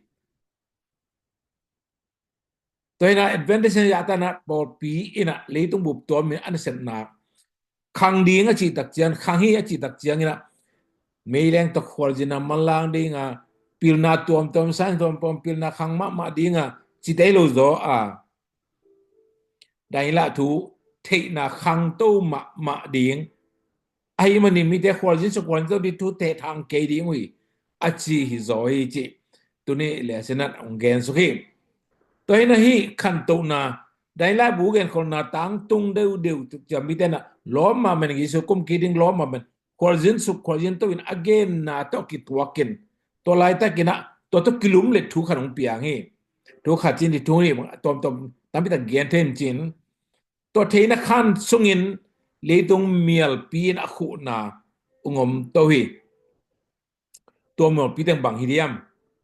Tua hinah Adventist in zahtanah pawlpi inah leitung bup tuamin a nasepna khang ding a cihtak ciang, khang hi a cihtak cianginah meileng tawh khualzinna manlang dinga, pilna tuamtuam, sang tuamtuam, pilna khang mahmah dinga cite lo zaw a, Daniel thu theihna khangto mahmah ding ahih manin mite khualzin suk khualzin to ding thu thethang kei ding uh hi a ci hi zaw hi cih tuni lesson ah hong gen suk hi. Tua hinah hih khantohna Daniel bu genkholhna tangtung deuhdeuh ciang mite inah lawm mahmah in Jesu kum kiding lawm mahmah in khualzin suk khualzin to in a genna tawh kituakin tua laitakinah tua tawh kilum le thu khat hong piang hi. Thu khat cin hi thu hi tuamtuam tampitak gen thei in cin tua theihna khang sungin leitung mialpi in a khuhna ung om to hi. Tua mialpi teng bang hi diam?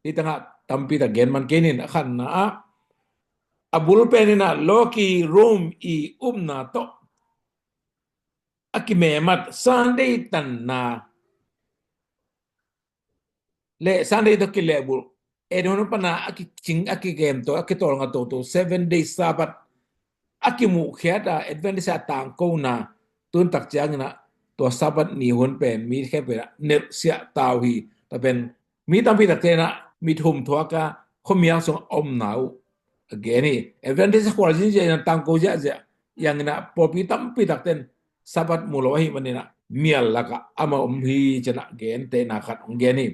Hih tangah tampitak gen man kei ning a khatna ah a bulpen inah lawki Rome i upna tawh a kimemat Sunday tanna le Sunday tawh kilehbulh, Eden huan pana a kicing, a kikem to, a kitawlnga toto, Seven Day Sabbath a kimuhkhiat a Adventist a tangkona tuntak cianginah tua Sabbath ni hun pen mi khempeuh inah nelhsiah ta uh hi. Tua pen mi tampitak tenah mit hum thuak a khuamial sung a omna uh a gen hi. Adventist khualzin ziahziah, tangko ziahziah, ianginah pawlpi tampitak ten Sabbath mu lo ahih maninah mial lakah amah om hi cinah gentehna khat hong gen hi.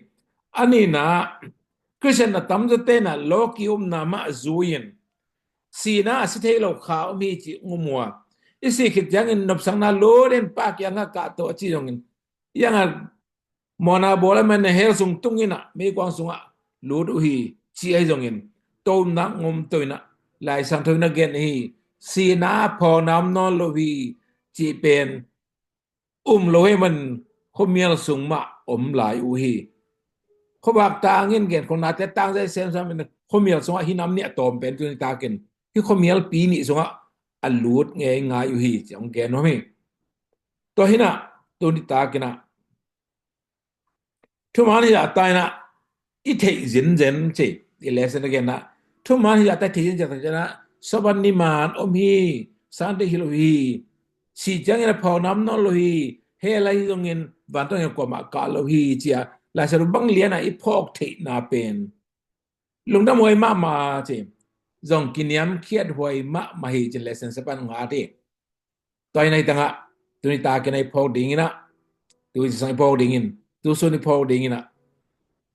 A nihna ah Khristian a tamzaw tenah lawki upna mah zui-in sihna a si thei lo kha om hi cih hong um uh a, i sih khit ciangin nopsakna lutin Pa kiangah kahto a ci zongin iangah mawhna bawl a man a hell sung tunginah meikuang sungah lut uh hi cih ahi zongin tona ngom to inah Lai Siangtho in a gen hi. Sihna phawkna om nawn lo hi cih pen um lo hi man khuamial sung mah om lai uh hi. Khuavak tangin genkholhnate tangzai semsam in khuamial sungah hi nam nih a tawm pen tuni takin hi khuamialpi nih sungah a lut ngeingai uh hi ci hong gen nuam hi. Tua hinah tuni takinah thuman hi a tainah i theih zinzen ci i lesson a genah Thuman hi a, tai thei in ciang tak ciangin ah, Sabbath ni man om hi, Sunday hi lo hi, si ciangin a phawk nam nawn lo hi, hell ah hi zongin vantung ah kuamah kah lo hi, ci a, Lai Siangtho bang lian a i phawk theihna pen lungdam huai mahmah ci, zong kiniamkhiat huai mahmah hi, ci lesson seven nga ti. Tua hi na hi tangah, tuni takin a i phawk dingin ah, tu zingsang i phawk dingin, tu sun i phawk dingin ah,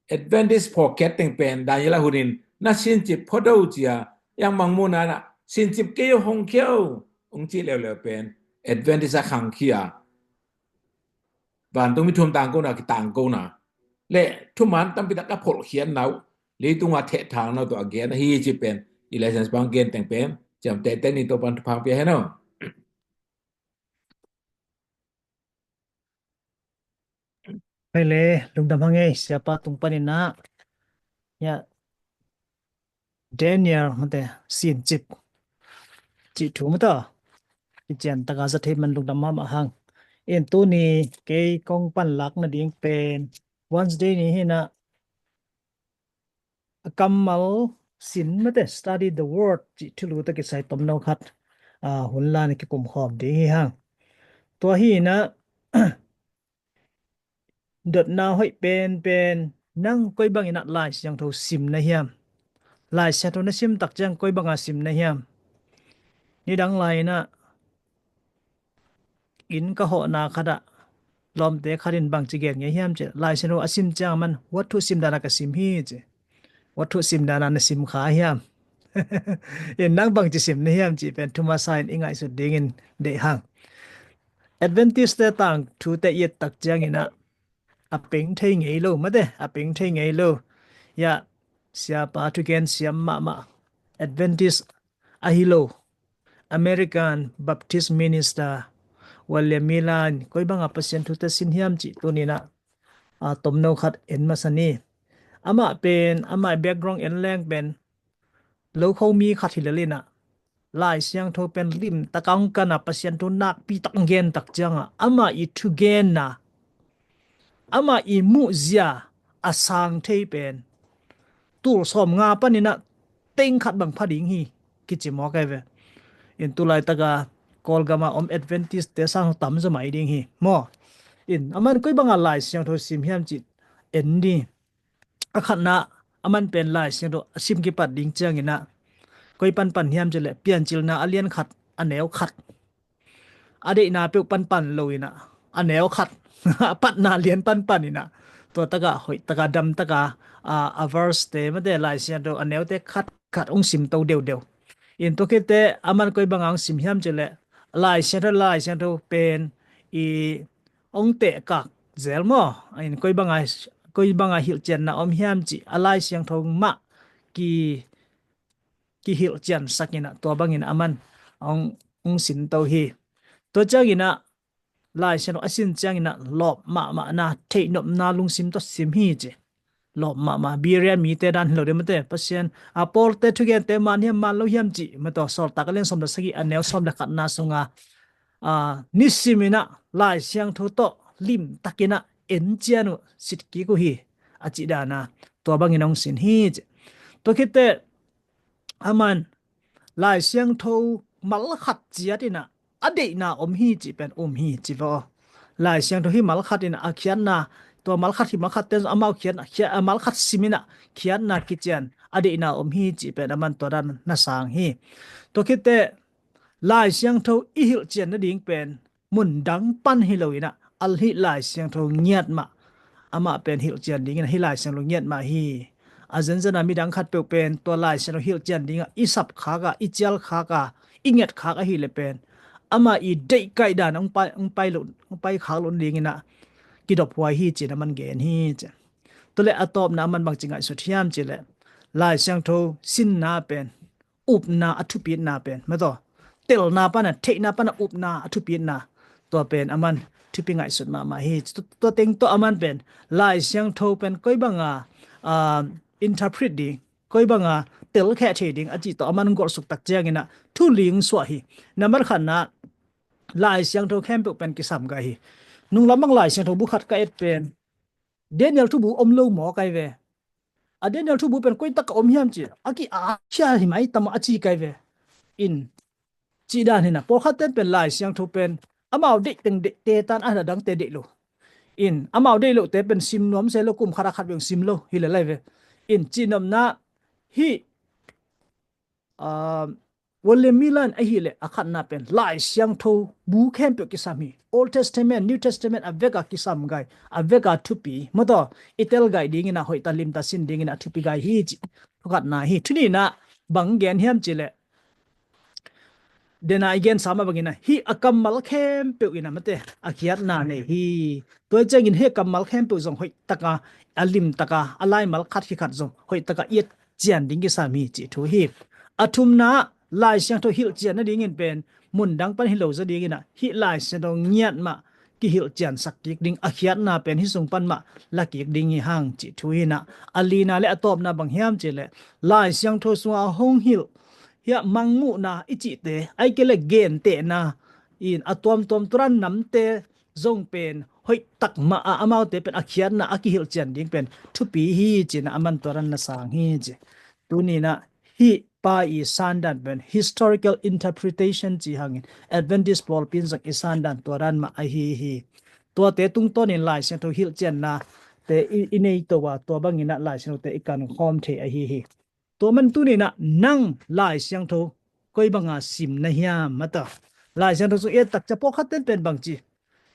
Adventist phawkkhiat teng pen Daniel a hunin, na sincip phodo cia, yang mangmuna na sincip kei uh hong khia uh, hong ci leuleu pen Adventist a khangkhia. Vantungmi thum tangkona kitangkona le thuman tampi tak a pholhkhiatna uh, leitunga thehthangna uh tawh a gen ahi ci pen, i lesson bang gen teng pen ciamtehte ni, Topan thupha pia hen aw. Hei le, lungdam hang ei, siapa tung panin ah, ya, Daniel mate, sincip cih thu mate, i cian taka za thei man lungdam mahmah hang. In tuni kei kong panlak nading pen Wednesday ni hi na, a kammal sin mate, study the word cih thulu tawh kisai tomno khat, ah, hun la na kikum khawm ding hi hang. Tua hi na, dotna hoih penpen, nang koi bangin ah Lai Siangtho sim na hiam? Lai Siangtho na sim tak ciang koi banga sim na hiam? Nidang lai-in ah inn ka hawhna khat ah lawmte khat in bangci gen ngei hiam ci, Lai Siangtho a sim ciang man, huat thu sim dana ka sim hi ci. Huat thu sim dana na sim kha hiam? In nang bangci sim na hiam cih pen thumasa in i ngaihsut dingin deih hang. Adventist-te tangthute i et tak ciangin ah, a peng thei ngei lo mate, a peng thei ngei lo. Ya, siapa thugen siam mahmah, Adventist ahi lo, American Baptist Minister William Miller in koi banga Pasian thute sin hiam cih tuni na, a, tomno khat en masa ni. Amah pen, amah background en leng pen, lokho mi khat hi lel in ah, Lai Siangtho pen limtaka hong kan a, Pasian thu nakpi tak gen tak ciangah, amah i thugenna, amah i muhzia a sang thei pen tul sawmnga panin ah teng khat bang pha ding hi kici mawk ai ve. In tu laitaka Kawlgama om Adventist-te sang tam zaw mai ding hi maw. In aman koi banga Lai Siangtho sim hiam cih en ni. A khatna, aman pen Lai Siangtho a sim kipat ding ciangin ah, koi panpan hiam cih leh Piancilna a lian khat, a neu khat, a deihna peuh panpan lo in ah, a neu khat, a patna lian panpan in ah, tua taka hoih taka dam taka, a, a verse-te mate, Lai Siangtho a neute khat khat hong sim to deudeu. In tua khitteh aman koi banga hong sim hiam cih leh, Lai Siangtho, Lai Siangtho pen i hong tehkak zel maw? In koi banga, koi banga hilhcianna om hiam cih a Lai Siangtho mah ki, kihilhciansak in ah, tua bangin aman hong, hong sin to hi. Tua ciangin ah Lai Siangtho a sin ciangin ah lawp mahmahna, theihnopna lungsim tawh sim hi ci. Lawp mahmah, Berea mite dan hi lo ding mate, Pasian, a, Paul-te thugente man hiam man lo hiam cih, mate, Sawltak a lian sawm le sagih, a neu sawm le khatna sunga, a, nisim in ah Lai Siangtho tawh limtakin ah encian uh, sitkik uh hi, a cih dana, tua bangin hong sin hi ci. Tua khitteh aman Lai Siangtho mal khat ciat in ah, a deihna om hi cih pen um hi ci vaw. Lai Siangtho hi mal khat in a khiatna, tua mal khat hi mal khat ten amau khiatna, khia-, a mal khat sim in ah khiatna kician a deihna om hi cih pen aman tua dan na sang hi. Tua khitteh Lai Siangtho i hilhcian nading pen mun dang pan hi lo in ah, a hih Lai Siangtho ngiat mah, amah pen hilhcian dingin ah hih Lai Siangtho ngiat mah hi. A zenzen a midang khat peuh pen tua Lai Siangtho hilhcian dingah i sap khak a, i cial khak a, i nget khak ahih leh pen amah i deihkaih dan hong pai, hong pai lo, hong pai khak lo dingin ah kidop huai hi ci-in aman gen hi ci. Tua leh a tawpna aman bangci ngaihsut hiam cih leh, Lai Siangtho sinna pen upna a thupitna pen, mate, telna pana, theihna pana upna a thupitna, tua pen aman thupi ngaihsut mahmah hi. Tu-, tua teng tawh aman pen Lai Siangtho pen koi banga, ah, interpret ding, koi banga telkheh thei ding a cih tawh aman golhsuk tak ciangin ah thu ling suah hi. Nambat khatna, Lai Siangtho khempeuh pen kisam gai hi. Nunglam bang Lai Siangtho bu khat ka et pen Daniel thubu om lo mawk ai ve. a Daniel thubu pen koi tak a om hiam ci a ki-at khia hi mai tam a ci kai ve. In, cih dan hi na, pawlkhat ten pen Lai Siangtho pen amau deih teng deih te tan a, na dangte deih lo. In, amau deih lohte pen sim nuam se lo, kum khat a khat beng sim lo hi le lai ve. In, cihnopna hih, ah, William Milne ahih leh a khatna pen Lai Siangtho bu khempeuh kisam hi. Old Testament, New Testament a vek a kisam gai, a vek a thupi, mataw, i tel gai dingin a, hoih ta lim ta sin dingin a thupi gai hi ci. Thu khatna hi. Thu nihna bang gen hiam ci leh, dena i gen sa mah bangin a, hih a kammal khempeuh in a mate, a khiatna nei hi. Tua ciangin hih kammal khempeuh zong hoih taka, a lim taka, a laimal khat khi khat zong hoih taka i et cian ding kisam hi cih thu hi. A thumna, Lai Siangtho hilhcian nadingin pen mun dang pan hi lo zaw dingin a, hih Lai Siangtho ngiat mah kihilhciansak kik ding, a khiatna pen hih sung pan mah la kik ding hi hang cih thu hi na. A lina le a tawpna bang hiam ci leh, Lai Siangtho sungah a hong hilh, hiah mangmuhna i cihte, ahih kei leh gentehna, in a tuamtuam turan namte zong pen hoih tak mah a, amaute pen a khiatna a kihilhcian ding pen thupi hi ci na, a man tua dan na sang hi ci. Tuni na hih pa i sandan pen historical interpretation ci hangin Adventist pawlpi in zong i sandan tua dan mah ahi hi. Tuate tungtawnin Lai Siangtho hilhcianna te i, i nei to a, tua bangin a Lai Siangtho te i kan khawm thei ahi hi. Tua man tuni na nang Lai Siangtho koi banga sim na hiam, mataw. Lai Siangtho sung i et tak ciang pawlkhat ten pen bang ci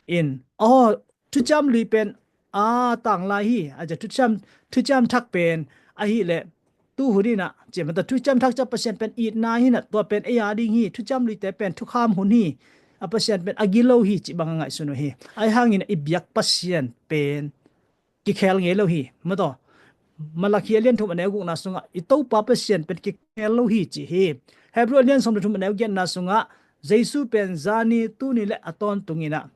in, aw, thuciam lui pen a tanglai hi, a ci a, thuciam, thuciam thak pen ahih leh tu hun in a, ci a, mataw, thuciam thak ciang Pasian pen itna hi na, tua pen ei a ding hi, thuciam luite pen thukham hun hi, a Pasian pen a gilo hi cih bang a ngaihsun uh hi. Ahi hangin i biak Pasian pen kikhel ngei lo hi, mataw. Malakhi a lian thum a neu gukna sungah i Topa Pasian pen kikhel lo hi ci hi. Hebru a lian sawm le thum a neu giatna sungah Jesu pen zani, tuni le a tawntungin a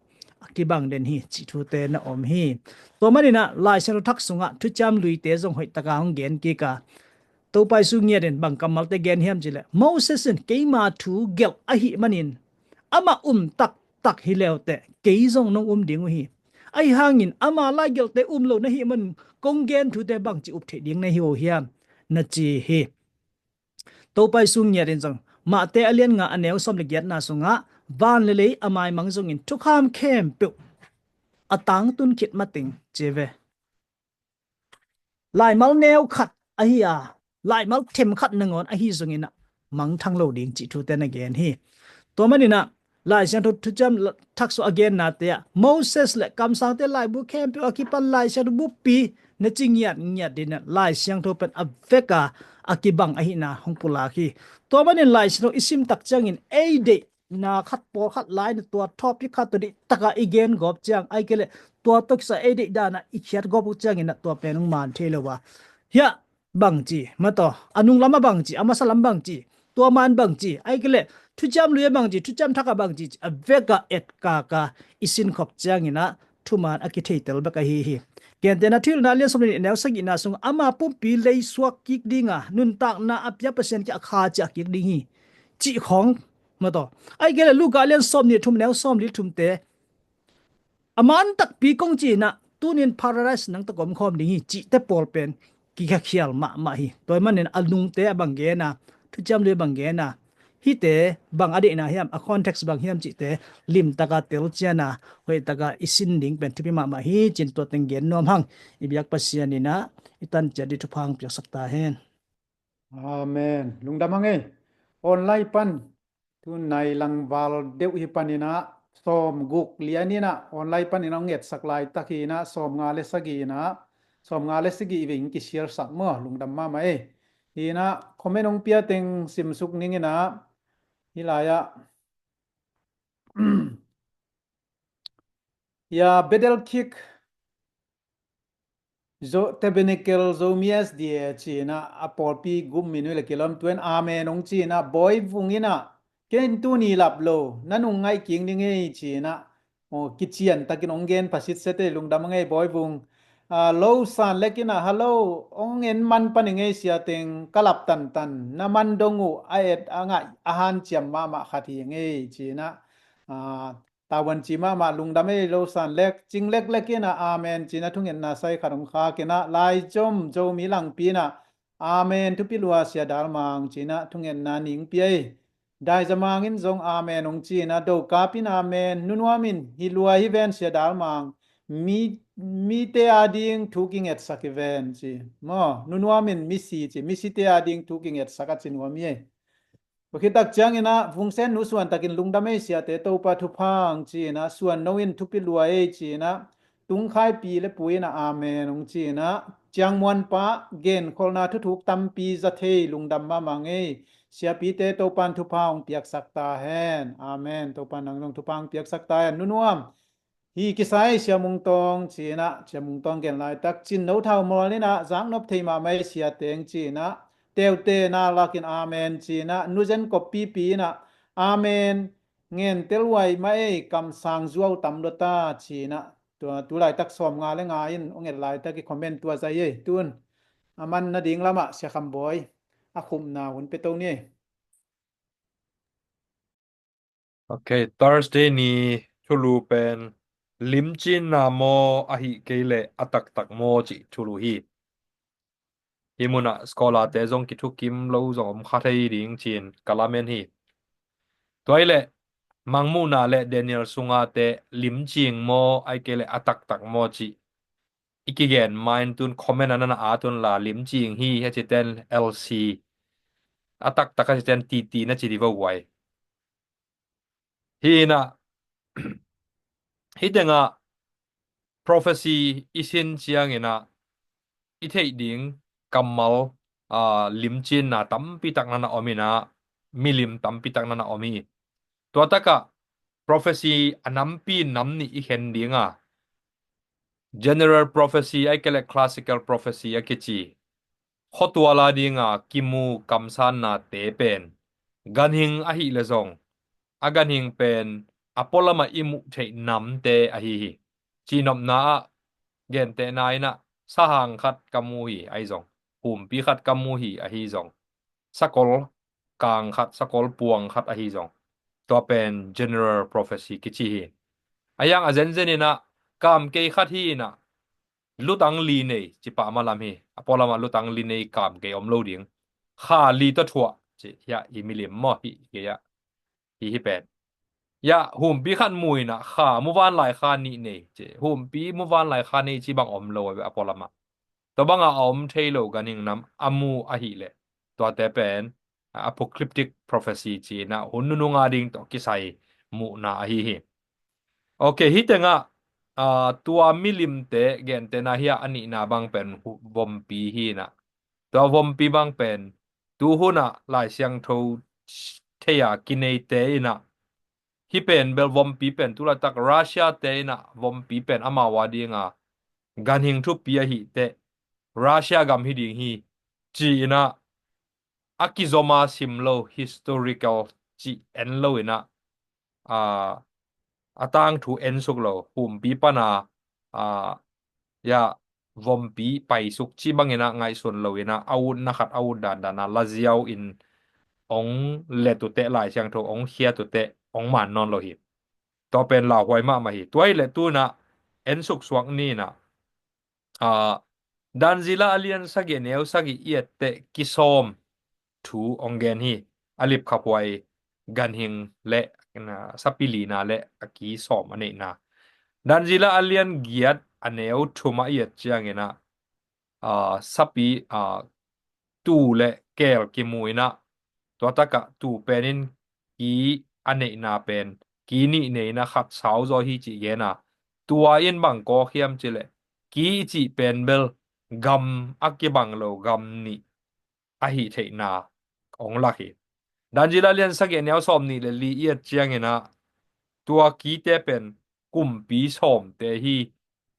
kibang den hi cih thute na om hi. Tua manin a Lai Siangtho thak sungah thuciam luite zong hoih taka hong gen kik a, Topa Jesu ngiatin bang kammalte gen hiam ci leh, Moses in keima thu gelh ahih manin amah um taktak hi leuteh kei zong nong um ding uh hi. Ahi hangin ama laigelhte um lo na hih manin kong gen thute bangci up theih ding na hi uh hiam, na ci hi. Topa Jesu ngiatin zong Mate a lian nga a neu sawm le giatna sungah van le lei a maimang zongin thukham khempeuh a tangtun khit mateng ci ve. Laimal neu khat ahi a, laimal them khat nangawn ahi zongin a mangthang lo ding cih thute na gen hi. Tua manin a Lai Siangtho thuciam thak sung a gennate ah Moses le kamsangte laibu khempeuh a kipan Lai Siangtho buppi na ci ngiatngiat dingin a Lai Siangtho pen a vek a, a kibang ahihna hong pulak hi. Tua manin Lai Siangtho i sim tak ciangin ei deih na khat pawlkhat lai na tua thawpi khat tua dih taka i gen gawp ciang, ahih kei leh tua tawh kisai ei deih dana i khiat gawp uh ciangin a tua pen hong man thei lo a. Hiah bangci, mataw, a nung lam a bangci, a masa lam bangci, tua man bangci, ahih kei leh thuciam lui a bangci, thuciam thak a bangci, a vek a etkak a i sinkhop ciangin a thuman a kitheitel bek ahi hi. Gentehna Thuhilhna lian sawm le nih a neu sagihna sung ama pumpi lei suak kik dinga nuntakna a pia Pasian kiang a kha ciah kik ding hi cih khawng, mataw. Ahih kei leh Luka lian sawm nih thum neu sawm li thumte, a man takpi kong ci-in a tunin paradise nang tawh ka om khawm ding hi cihte pawl pen kikhakhial mahmah hi. Tua ahih manin a nungte a bang gen a, thuciam lui a bang gen a, hihte bang a deihna hiam, a context bang hiam cihte limtaka telcian a, hoihtaka i sin ding pen thupi mahmah hi ci-in tua teng gen nuam hang. I biak Pasian in a i tan ciat ding thupha hong piaksak ta hen. Amen. Lungdam hang ei. Online pan tu nai lang val deuh hi panin a sawm guk lian in a online panin a hong etsak laitak hi in a sawm nga le sagih in a, sawm nga le sagih vei in kisialsak maw, lungdam mahmah ei. Hi in a comment hong pia teng simsuk ning in a, hih lai ah, ya, Bedel Kik, Zo, Tabernacle Zomi S D A ci-in a, a pawlpi gum min uh le kilawm tuan amen hong ci-in a, Bawi Vung in a, ken tuni lap lo, na nung ngaih kik ning ei ci-in a, aw, kician takin hong gen pha sitset ei, lungdam hang ei Bawi Vung. A, Lo San Lek in a, hello, hong en man pan ning ei, sia teng ka lap tantan, na man dong uh a et a ngaih a hanciam mahmah khat hi ing ei ci-in a, a, tavuan ci mahmah lungdam ei lo san lek, cing leklek in ah amen ci-in ah thungetna sai khat hong khak in ah, laizom Zomi langpi in ah amen thupi lua Sia Dal Mang ci-in ah thungetna ning pia ei. Dai Za Mang in zong amen hong ci-in ah, Dokap in amen, Nu Nuam in hi lua hi ven Sia Dal Mang, mi, mite ading thu kingetsak hi ven ci. Maw, Nu Nuam in misi ci, misite ading thu kingetsak a ci nuam hi ei. Tua khit tak ciangin ah Vungsen nu suan takin lungdam ei siate, Topa thupha hong ci-in ah, Suan No in thupi lua ei ci-in ah, Tung Khai pi le pu in ah amen hong ci-in ah, Ciang Muan pa genkholhna thuthuk tampi za thei, lungdam mahmah ing ei. Siapite Topa'n thupha hong piaksak ta hen. Amen. Topa'n nang zong thupha hong piaksak ta hen. Nu Nuam, hi kisai Sia Mung Tawng ci-in ah, Sia Mung Tawng gen laitak, Cin No Thau Mual in ah, Zaknop thei mahmah ei siate hong ci-in ah, Teute na lakin amen ci-in ah, Nu Zen Kop Pipi in ah, amen, ngen tel huai mah ei, kamsang zuau tam lua ta ci-in ah, tua tu laitak sawmnga le nga in hong et laitak i comment tua zai ei. Tun a man nading lamah Sia Kham Bawi a khupna hun pia to ni ei. Ok, Thursday ni thulu pen limcinna maw, ahih kei leh a taktak maw cih thulu hi. Hih munah scholar-te zong kithukim lo zong om kha thei ding ci-in ka lamen hi. Tua hi leh Mangmuhna le Daniel sunga te limcing maw, ahih kei leh a taktak maw cih i kigen ma in, tun comment a na na at un la, limcing hi a cite in L C, a taktak a cite in T T na ci di vo guai. Hi in ah, hih tengah prophecy i sin ciangin ah i theih ding kammal, aa, limcinna tampi tak na na om in ah, milim tampi tak na na om hi. Tua takah prophecy a nampi nam nih i khen ding a, general prophecy ahih kei leh classical prophecy a kici, khuatual a dinga kimu kamsannate pen ganhing ahih leh zong, a ganhing pen a pualamah i muh theih namte ahi hi. Cihnopna ah, gentehna in ah, sahang khat ka mu hi ahi zong, humpi khat ka mu hi ahi zong, sakol kang khat, sakol puang khat ahi zong, tua pen general prophecy kici hi. A hiang a zenzen in ah, kamkei khat hi in ah, lutang li nei ci pah malam hi. A pualamah lutang li nei kamkei om lo ding. Kha li tawh thuah ci, hiah i milim maw, hih kei ah, hih, hih pen. Hiah humpi khat mu in ah, kha, muvanlai kha nih nei ci, humpi muvanlai kha nei ci bang om lo a pualamah. Tua banga a om thei lo ganhing nam a mu ahih leh, tuate pen apocalyptic prophecy ci-in ah, hun nunung a ding tawh kisai muhna ahi hi. Ok, hih tengah, aa, tua milimte gentehna hiah a nihna bang pen hu-, vompi hi in ah, tua vompi bang pen tuhun ah Lai Siangtho thei-a kineite in ah, hih pen bel vompi pen tu laitak Russia-te in ah vompi pen amau a dinga ganhing thupi ahih teh Russia gam hi ding hi ci-in ah, a kizom a sim lo, historical cih en lo in ah, aa, a tangthu ensuk lo, humpi pana, aa, hiah vompi paisuk cih bangin ah ngaihsun lo in ah, a utna khat a ut dandan a laziau in hong let uh teh, Lai Siangtho hong khiat uh teh hong man nawn lo hi. Tua pen lauhuai mahmah hi. Tua hi leh tu-in ah ensuk suak ni in ah, aa, Dan Zila a lian sagih, a neu sagih i et teh kisawm thu hong gen hi. A lipkhaphuai ganhing le, na, sapi lina le a ki sawm a neihna. Dan Zila a lian giat, a neu thum ah i et ciangin ah, aa, sapi, aa, tuu le keel kimu in ah, tua takah tuu pen in ki a neihna pen ki nih nei in ah, khat sau zaw hi cih gen a. Tua in bang kawk hiam cih leh, ki i cih pen bel gam a kibang lo gam nih ahih theihna hong lak hi. Dan Zila lian sagih, a neu sawm nih le li i et ciangin ah, tua kite pen kumpi sawmte hi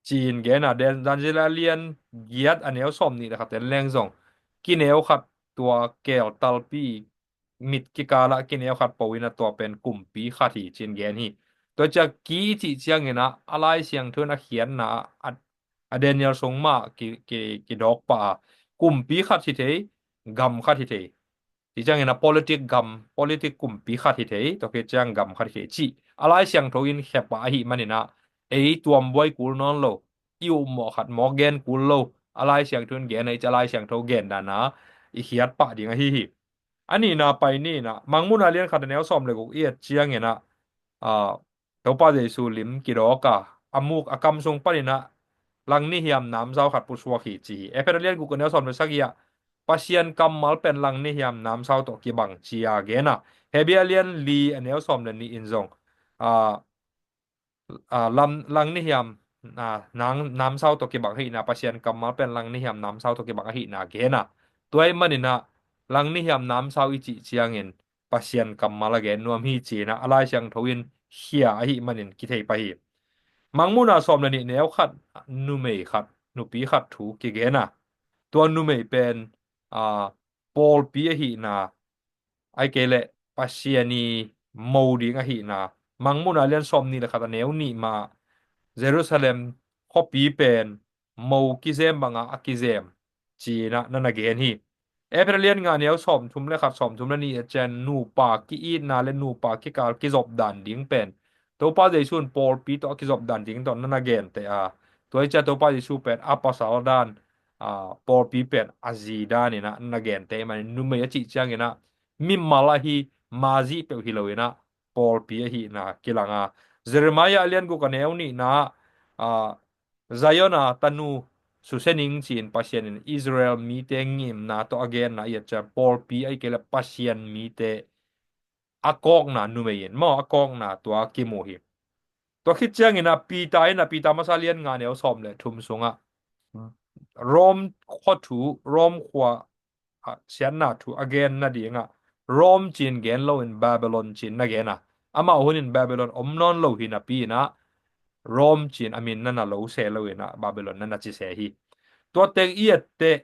ci-in gen a. Dan, Dan Zila lian giat, a neu sawm nih le khat en leng zong, kineu khat, tua keel talpi mit kikal ah kineu khat po in ah, tua pen kumpi khat hi ci-in gen hi. Tua ciang ki i cih ciangin ah, a Lai Siangtho in a khiatna ah, a, a Daniel sung mah ki, ki, kidawk pah a, kumpi khat hi thei, gam khat hi thei. Ci ciangin a politic gam, politic kumpi khat hi thei, tua khit ciang gam khat hi thei cih a Lai Siangtho in khia pah ahih manin a, ei tuambuai kul nawn lo, i upmawh khat mawk gen kul lo, a Lai Siangtho in gen a, i ci a Lai Siangtho gen dan a i khiat pah ding ahi hi. A nihna pai ni in a, Mangmuhna lian khat a neu sawm le guk i et ciangin a, a, Topa Jesu lim kidawk a, a muk a kam sung panin a langnihiam namsau khat pusuak hi ci hi. Efesa lian guk a neu sawm le sagih ah Pasian kammal pen langnihiam namsau tawh kibang ci a gen a. Hebru lian li a neu sawm le nih in zong, a, a, lam, langnihiam, a, nang, namsau tawh kibang ahihna, Pasian kammal pen langnihiam namsau tawh kibang ahihna gen a. Tua ahih manin a langnihiam namsau i cih ciangin Pasian kammal a gen nuam hi ci in a, a Lai Siangtho in khia ahih manin kithei pah hi. Mangmuhna sawm le nih neu khat, numei khat, nupi khat thu kigen a. Tua numei pen, a, pawlpi ahihna, ahih kei leh Pasian i mo ding ahihna. Mangmuhna lian sawm nih le khat a neu nih mah Jerusalem khuapi pen mo kizem banga a kizem ci in a na na gen hi. Efesa lian nga neu sawm thum le khat, sawm thum le nih a ciang nupa ki-itna le nupa kikal kizop dan ding pen Topa Jesu in pawlpi tawh a kizop dan ding tawh na na gen teh a. Tua hi ciang Topa Jesu pen a pasal dan, a, pawlpi pen a zi dan in a na na gen teh ahih manin numei a cih ciangin a mimal ahi, mazi peuh hi lo in a pawlpi ahihna kilang a. Jeremiah lian guk a neu nihna, a, Zion a tanu susia ning ci in Pasian in Israel mite ngimna tawh a genna i et ciang pawlpi ahih kei leh Pasian mite a kawkna numei in maw, a kawkna tua kimu hi. Tua khit ciangin a Peter in a, Peter masa lian nga neu sawm le thum sungah Rome khua thu, Rome khua, a, siatna thu a gen nadingah Rome ci in gen lo in Babylon ci in na gen a. Amau hun in Babylon om nawn lo hi napi in a Rome ci in a min na na lo se lo in a Babylon na na ci se hi. Tua teng i et teh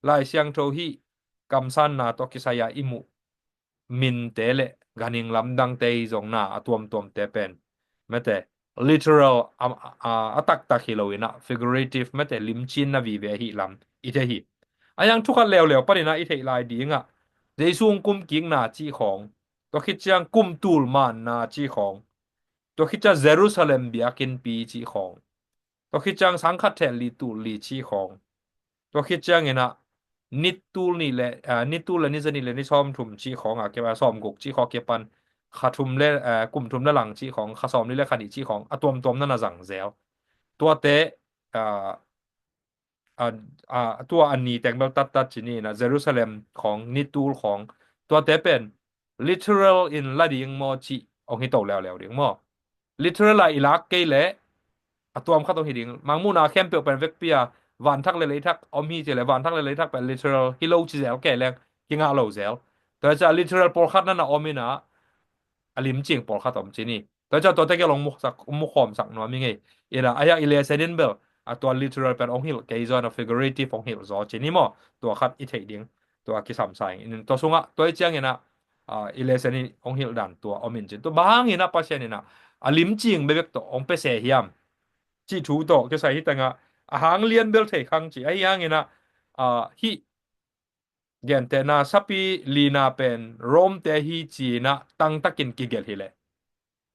Lai Siangtho hih kamsanna tawh kisai a i muh minte le ganhing lamdangte hi zong na a tuamtuamte pen mete literal a, a, a taktak hi lo in a figurative mete limcinna vive ahi lam i thei hi. A hiang thu khat leuleu panin a i theih lai dingah Jesu hong kum kikna cih khawng, tua khit ciang kum tul manna cih khawng, tua khit ciang Jerusalem biakinnpi cih khawng, tua khit ciang sang khat theh li tul li cih khawng, tua khit ciangin a ni tul nih le, a, ni tul le ni za nih le ni sawm thum cih khawng a kipan, sawm guk cih khawng a kipan, kha thum le, a, kum thum le lang cih khawng, kha sawm nih le kha nih cih khawng a tuamtuam na na zang zel. Tuate, a, a, a, tua a ni teng bel tattat ci ni in a Jerusalem khawng, ni tul khawng, tuate pen literal in la ding maw cih hong hi to leuleu ding maw? Literal a i lak kei leh a tuam khat hong hi ding. Mangmuhna khempeuh pen vekpi a vanthak le leithak om hi ci leh vanthak le leithak pen literal hi lo ci zel kei leng kingah lo zel. Tua hi ciang literal pawlkhat na na om in a, a limcing pawlkhat om ci ni. Tua hi ciang tuate gel hong mukhawmsak nuam i ngei. In a, a hiang i lesson in bel a tua literal pen hong hilh kei zaw in a figurative hong hilh zaw ci ni maw? Tua khat i theih ding. Tua kisam sa ing in tua sungah, tua hi ciangin a, a, i lesson in hong hilh dan tua om in cin. Tua bang hangin a Pasian in a, a limcing bekbek tawh hong pia se hiam cih thu tawh kisai hi tengah a hang lian bel thei khang ci. Ahi hangin a, a, hih gentehna sapi lina pen Rome te hi ci in a tangtakin kigelh hi leh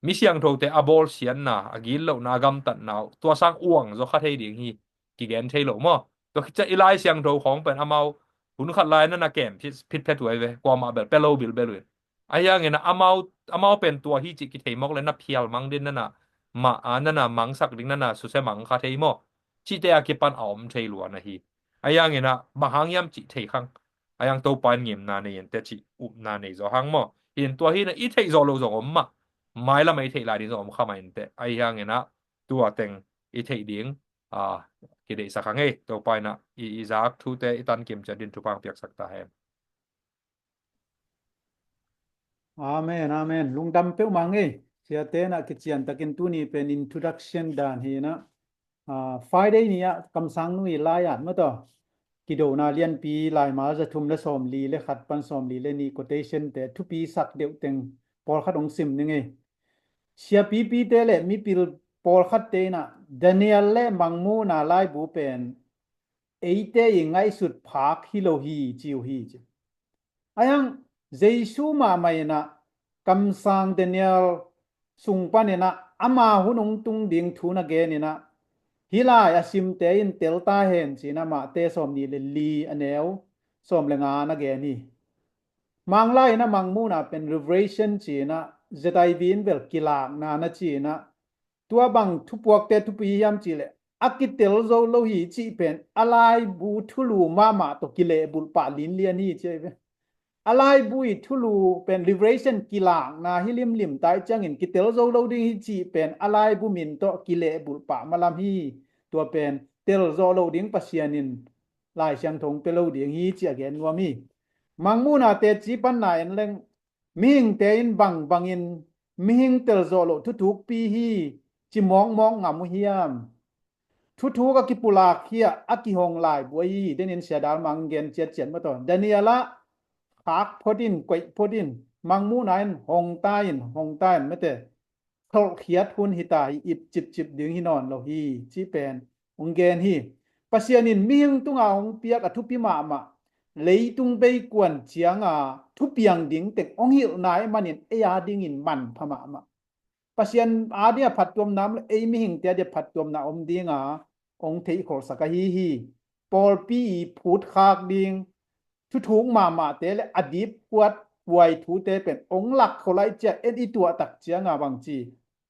mi siangthote a bawlsiatna, a gitlohna, a gamtatna uh tua sang uang zaw kha thei ding hi kigen thei lo maw? Tua khit ciang i Lai Siangtho khawng pen amau hun khat lai na na kem phit, phit phet uh ai ve, kuamah bel pia lo bilbel uh in. Ahi hangin a amau, amau pen tua hi cih kithei mawk le na phial mang ding na na, ma, a, na na mangsak ding na na susia mang kha thei maw? Cihte a kipan a om thei lua na hi. Ahi hangin a bang hang hiam cih thei khang. Ahi hang Topa in ngimna nei in teh cih upna nei zaw hang maw? Hi in tua hi in a i theih zawh loh zong om mah. Mailam a i theih lai ding zong om kha mah in teh. Ahi hangin a tua teng i theih ding, a, kideihsak hang ei. Topa in a i, i zak thute i tankim ciat din thupha hong piaksak ta hen. Amen, amen. Lungdam peuhmah ngei. Siate in a kician takin tuni pen introduction dan hi in a, a, Friday ni ah kamsang nu i lai-at mataw kidona lianpi laimal za thum le sawm li le khat pan sawm li le nih quotation te thupi sak deuh teng pawlkhat hong sim ni ngei. Siapipite le mipil pawlkhatte in a Daniel le Mangmuhna laibu pen eite i ngaihsut phak hi lo hi ci uh hi ci. Ahi hang Jesu mahmah in ah kamsang Daniel sung panin ah ama hun hong tung ding thu na gen in ah, hih lai a simte in tel ta hen ci-in ah Mate sawmnih le li a neu sawm le nga na gen hi. Manglai in ah Mangmuhna pen revelation ci-in ah Z I V in bel kilakna na ci-in ah, tua bang thupuakte thupi hiam cih leh a kitel zo lo hi cih pen a laibu thulu mahmah tawh kilehbulh pah linlian hi ci ahi ve. A laibu i thulu pen revelation kilakna hi limlim ta ih ciangin kitel zo lo ding hi cih pen a laibu min tawh kilehbulh pah malam hi. Tua pen tel zawh loh ding Pasian in Lai Siangtho hong pia lo ding hi ci a gen nuam hi. Mangmuhna teci panna en leng mihingte in bangbangin mihing tel zawh loh thuthukpi hi ci mawkmawk ngam uh hiam? Thuthuk a kipulak hi a, a kihong laibu ahi hi. Denin Sia Dal Mang gen ciatciat mataw. Daniel ah khak phot in, koih phot in, Mangmuhna in hong ta in, hong ta in mate. Tholhkhiat hun hi ta hi, ip cipcip ding hi nawn lo hi cih pen hong gen hi. Pasian in mihing tunga hong piak a thupi mahmah leitung beikuan cianga thupiang ding teng hong hilh nai manin ei a dingin manpha mahmah. Pasian a dia phattuamna om lo, ei mihingte a dia phattuamna om dinga hong theihkholhsak ahi hi. Pawlpi i phutkhak ding thuthuk mahmahte le a dipkuat kuai thute pen hong lakkholh ahih ciang en i tuahtak cianga bangci,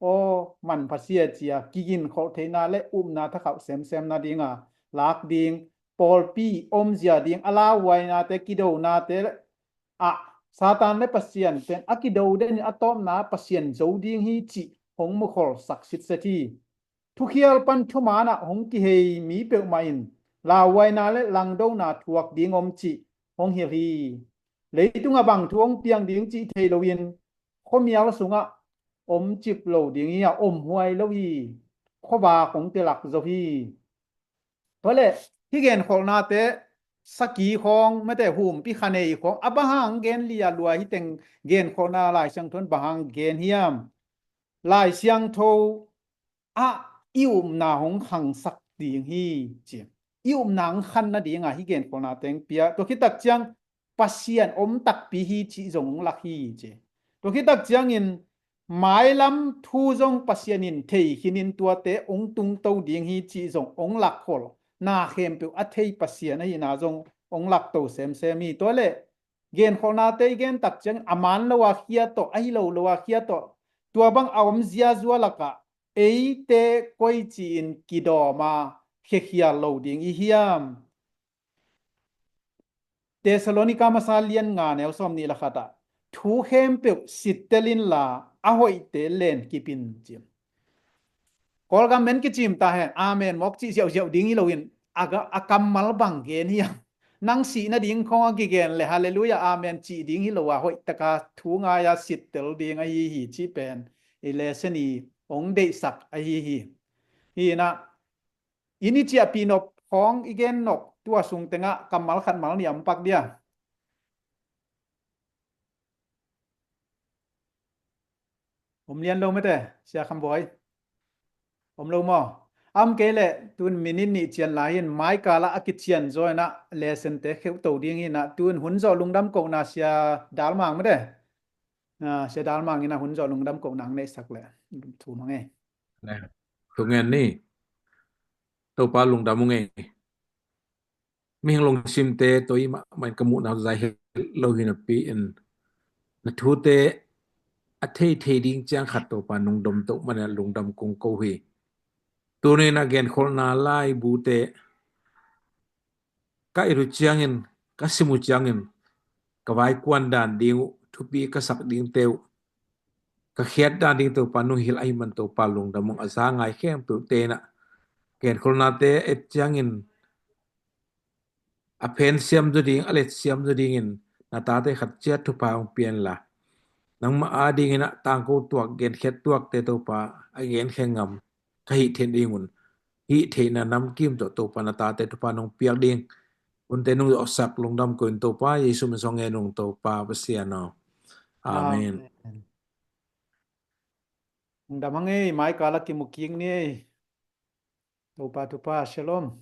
aw manpha sia cia kiginkholh theihna le upna thakhauh semsem nadinga lak ding, pawlpi omzia ding, a lauhuainate, kidonate ah Satan le Pasian pen a kido denin a tawpna Pasian zo ding hi cih hong mukholhsak sitset hi. Thukhial pan thumaanah hong kihei mi peuhmah in lauhuaina le langdona thuak ding om cih hong hilh hi. Leitungah bang thu hong piang ding cih thei loin khuamial sungah omcip lo ding hi a, omhuai lo hi. Khuavak hong telak zo hi. Tuale hih genkholhnate saki khawng mate humpi khanei khawng a bang hang gen lia lua hi teng genkholhna Lai Siangtho in bang hang gen hiam? Lai Siangtho ah i upna hong khangsak ding hi ci. I upna hong khan nadinga hih genkholhna teng pia. Tua khittak ciang Pasian om takpi hi cih zong hong lak hi ci. Tua khittak ciangin mailam thu zong Pasian in thei khinin tuate hong tungto ding hi cih zong hong lakkholh. Na khempeuh a thei Pasian ahihna zong hong lakto semsem hi. Tuale genkholhnate i gen tak ciangin a man lo a khia tawh, ahi lo lo a khia tawh, tua bang a om ziazua lakah eite koici-in kidawma khiakhial lo ding i hiam? Thessalonika masa lian nga neu sawmnih le khatah thu khempeuh sittel inla a hoihte lenkip in ci. Kawlgam men kicim ta hen, amen mawk cih ziauziau ding hi loin a ga- a kammal bang gen hiam? Nang sih nading khawng a kigen le halleluiah amen cih ding hi lo a, hoihtaka thu ngai-a sittel ding ahi hi cih pen i lesson i hong deihsak ahi hi. Hi inah i ni ciahpih nop khawng i gen nop tua sung tengah kammal khat mal nih a om pak dia. Om lian lo mete, Sia Kham Bawi. Om lo maw? A om kei leh tun minute nih cian lai in maikal ah a kician zaw inah lesson te kheuhto ding inah tun hun zawh lungdam kohna Sia Dal Mang mete. Ah, Sia Dal Mang inah hun zawh lungdam kohna ang neihsak leh thu mang ei. Thu ngen ni. Topa lungdam ung ei. Mihing lungsimte tawh i mahmah in ka muhna zai hi lo hi napi in na thute a theithei ding ciang khat Topa nungdam toh manin lungdam kong ko hi. Tuni in a genkholhna laibute ka it uh ciangin, ka sim uh ciangin ka vaikuan dan ding uh, thupi ka sak dingte uh, ka khiat dan ding Topa nong hilh ahih man Topa lungdam ung. A za ngai khempeuhte inah genkholhnate et ciangin a phen siam zaw ding, a let siam zaw dingin na tate khat ciat thupha hong pia inla nangmah a dingin a tangko tuak, genkhiat tuakte Topa a genkhia ngam ka hih theih dingun hih theihna namkim tawh Topa na tate thupha nong piak ding hunte nong zawhsak lungdam ko in Topa Jesu min song ngen ung Topa Pasian aw. Amen. Amen. Lungdam ang ei, maikal ah kimu kik ni ei. Topa thupha, shalom.